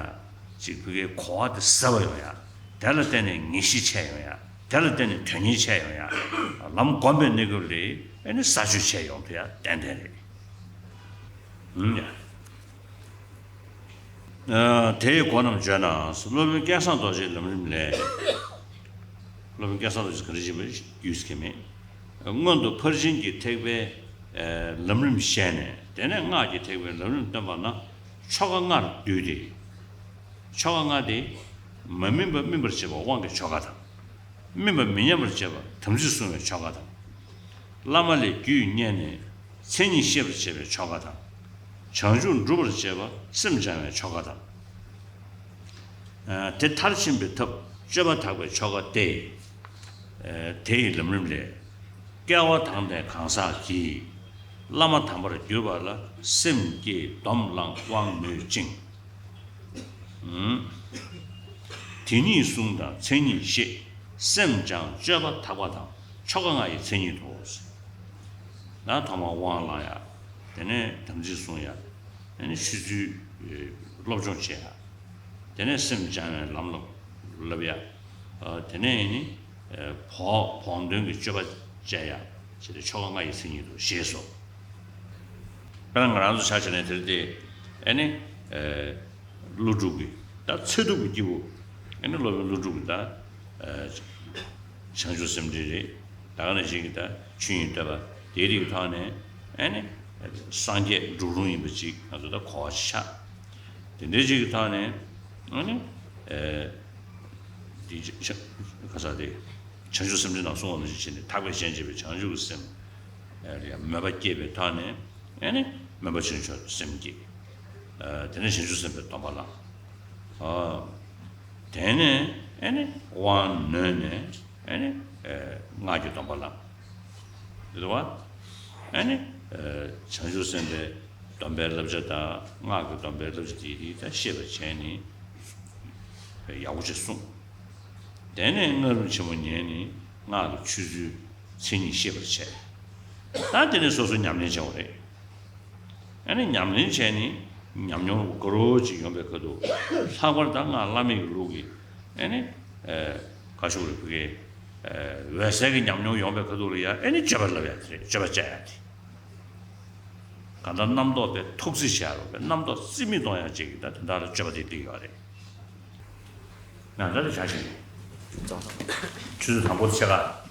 ཅིག་ཕ་གིའི་གོ་བ་དེ་ཟབ་པ་ཡོང་ཡ། དེ་ལ་བརྟེན་ནས་ངེས་ཤེས་ཆེ་ཡོང་ཡ། དེ་ལ་བརྟེན་ནས་དོན་གཉེར་ཆེ་ཡོང་ཡ། ལམ་སྒོམ་པའི་གནས་སྐབས་ལ་ཨེ་ནི་ས་ཆོད་ཆེ་ཡོང་ཐུབ་ཡ་ཏན་ཏན་རེད། ཨུམ་ཡ། ཨ། དེའི་སྒོ་རྣམས་བརྗོད་ན། སློབ་དཔོན་སྐལ་བཟང་རྡོ་རྗེའི་ལམ་རིམ་ལས། སློབ་དཔོན་སྐལ་བཟང་རྡོ་རྗེ་ག་རེ་བྱེད་པ་ཡོད་ཟེར་གི་མེད། སྔོན་དུ་ཕར་ཕྱིན་གྱི་ཐེག་པའི་ཨ་ལམ་རིམ་བཤད་ནས། དེ་ནས་སྔགས་ཀྱི་ཐེག་པའི་ལམ་རིམ་སྟོན་པ་ན་ཆོ་ག་ལྔར་བསྡུས་ཏེ། ཆོ་ག་ལྔ་སྟེ། མ་སྨིན་པ་སྨིན་པར་བྱེད་པ་དབང་གི་ཆོ་ག་དང་། སྨིན་པ་མི་ཉམས་པར་བྱེད་པ་དམ་ཚིག་བསྲུང་བའི་ཆོ་ག་དང་། བླ་མ་ལས་རྒྱུད་རྙེད་ནས་མཚན་ཉིད་ཤེས་པར་བྱེད་པའི་ཆོ་ག་དང་། བྱང་ཆུབ་སྒྲུབ་པར་བྱེད་པ་སེམས་སྦྱང་བའི་ཆོ་ག་དང་། ཨ། དེ་མཐར་ཕྱིན་པའི་ཐབས་སྤྱོད་པ་དག་པའི་ཆོ་ག་སྟེ། ཨ། དེ་ཡི་ལམ་རིམ་ལས། སྐལ་བ་དང་ལྡན་གང་ཟག་གིས་བླ་མ་དམ་པར་གྱུར་པ་ལ་སེམས་བསྐྱེད་སྡོམ་བླངས་དབང་མོས་བཅིངས། དེ་ཉིད་བསྲུང་དང་མཚན་ཉིད་ཤེས། སེམས་སྦྱང་སྤྱོད་པ་དག་པ་དང་། ཆོ་ག་ལྔ་ཡི་མཚན་ཉིད་དོ། ན་ཐོག་མར་དབང་བླང་ཡ། དེ་ནས་དམ་ཚིག་བསྲུང་ཡ། དེ་ནས་ཆོས་ཚུལ་སློབ་སྦྱོང་བྱེད་ཡ། དེ་ནས་སེམས་སྦྱང་བའི་ལམ་ལ་བསླབ་ཡ། དེ་ནས་ནི་བོགས་བོགས་འདོན་གྱི་སྤྱོད་པ་བྱེད་ཡ། ཞེས་ཏེ་ཆོ་ག་ལྔ་ཡི་མཚན་ཉིད་དོ་ཞེས་སོ། དཔེར་ན་ང་རང་ཚོ་ཆ་བཞག་ནས་དེར་དེ་ཨེ་ནི་ཨེ་ཀླུ་སྒྲུབ་ཀྱི་ད་ཚེ་སྒྲུབ་ཀྱི་སྐྱེས་བུ། ཨེ་ནི་སློབ་དཔོན་ཀླུ་སྒྲུབ་ཀྱི་ད་ཨེ་བྱང་ཆུབ་སེམས་འགྲེལ་རེད། ད་ག་ནང་བཞིན་གྱི་ད་ཆོས་དབྱིངས་བསྟོད་པ་དེའི་རིགས་ཐོག་ནས་ཨེ་ནི་སངས་རྒྱས་འགྲུབ་རུང་ཡིན་པ་ཅིག་ང་ཚོ་ད་གོ་བ་ཆགས། དེ་འདྲའི་ཅིག་གི་ཐོག་ནས་ཨེ་ནི་ཨེ་དེ་ཁ་ས་དེ། བྱང་ཆུབ་སེམས་འགྲེལ་ནང་གསུངས་པ་ནང་བཞིན་བྱས་ནས་ཐེག་པའི་སྤྱན་ཕྱེ་བའི་བྱང་ཆུབ་ཀྱི་སེམས། ཨེ་ཡ་མོས་པ་སྐྱེས་པའི་ཐོག་ནས་ཨེ་ནི་མོས་པ་ཆེན་པོའི་སེམས་སྐྱེ། ཨེ་དེ་ནས་བྱང་ཆུབ་སེམས་དཔའི་སྡོམ་པ་བླངས། ཨ་དེ་ནས་ཨེ་ནི་དབང་ནོན་ནས་ཨེ་ནི་ཨེ་སྔགས་ཀྱི་སྡོམ་པ་བླངས། དེ་བ་ཨེ་ནི་ཨེ་བྱང་ཆུབ་སེམས་དཔའི་སྡོམ་པའི་བསླབ་བྱ་དང་སྔགས་ཀྱི་སྡོམ་པའི་བསླབ་བྱ་དེ་ཡི་ད་ཤེས་པར་བྱས་ནས་ཡག་པོ་ཅིག་གསུངས། དེ་ནས་སྔགས་རིམ་ཆེན་མོ་ཉན་ནས་སྔགས་ཀྱི་ཆོས་ཚུལ་མཚན་ཉིད་ཤེས་པར་བྱས། ད་དེ་ནས་སོ་སོ་ཉམས་ལེན་བྱ་བ་རེད། ཨ་ནི་ཉམས་ལེན་བྱས་ནས་ཉམས་མྱོང་དགའ་རབ་ཅིག་ཡོང་པའི་ཁ་ཐུག་ལྷག་པར་ད་སྔགས་བླ་མེད་ཀྱི་ལུགས་ཀྱི་ཨ་ནི་ཨེ་ག་ཤོག་རེ་ཕུ་གེ་ཨེ་འོད་གསལ་གྱི་ཉམས་མྱོང་ཡོང་པའི་ཁ་ཐུག་ལ་ཡ་ཨ་ནི་སྤྱོད་པ་ལབ་ཡ་དེ་རེད། སྤྱོད་པ་སྤྱད་ཡ་དེ། གང་ལྟར་རྣམ་རྟོག་པའི་ཐོག་རྩིས་བྱ་རོགས་པའི་རྣམ་རྟོག་རྩིས་མེད་གཏོང་ཡ་ཅིག་གི་ད་དེ་འདྲ་ལ་སྤྱོད་པ་དེ་འགྲིག་ཡོད་རེད། ང་འདྲ་ལ་བྱ་ཞིང་། ཆུ་ཚོད་དང་པོ་ཕྱེད་ཀ།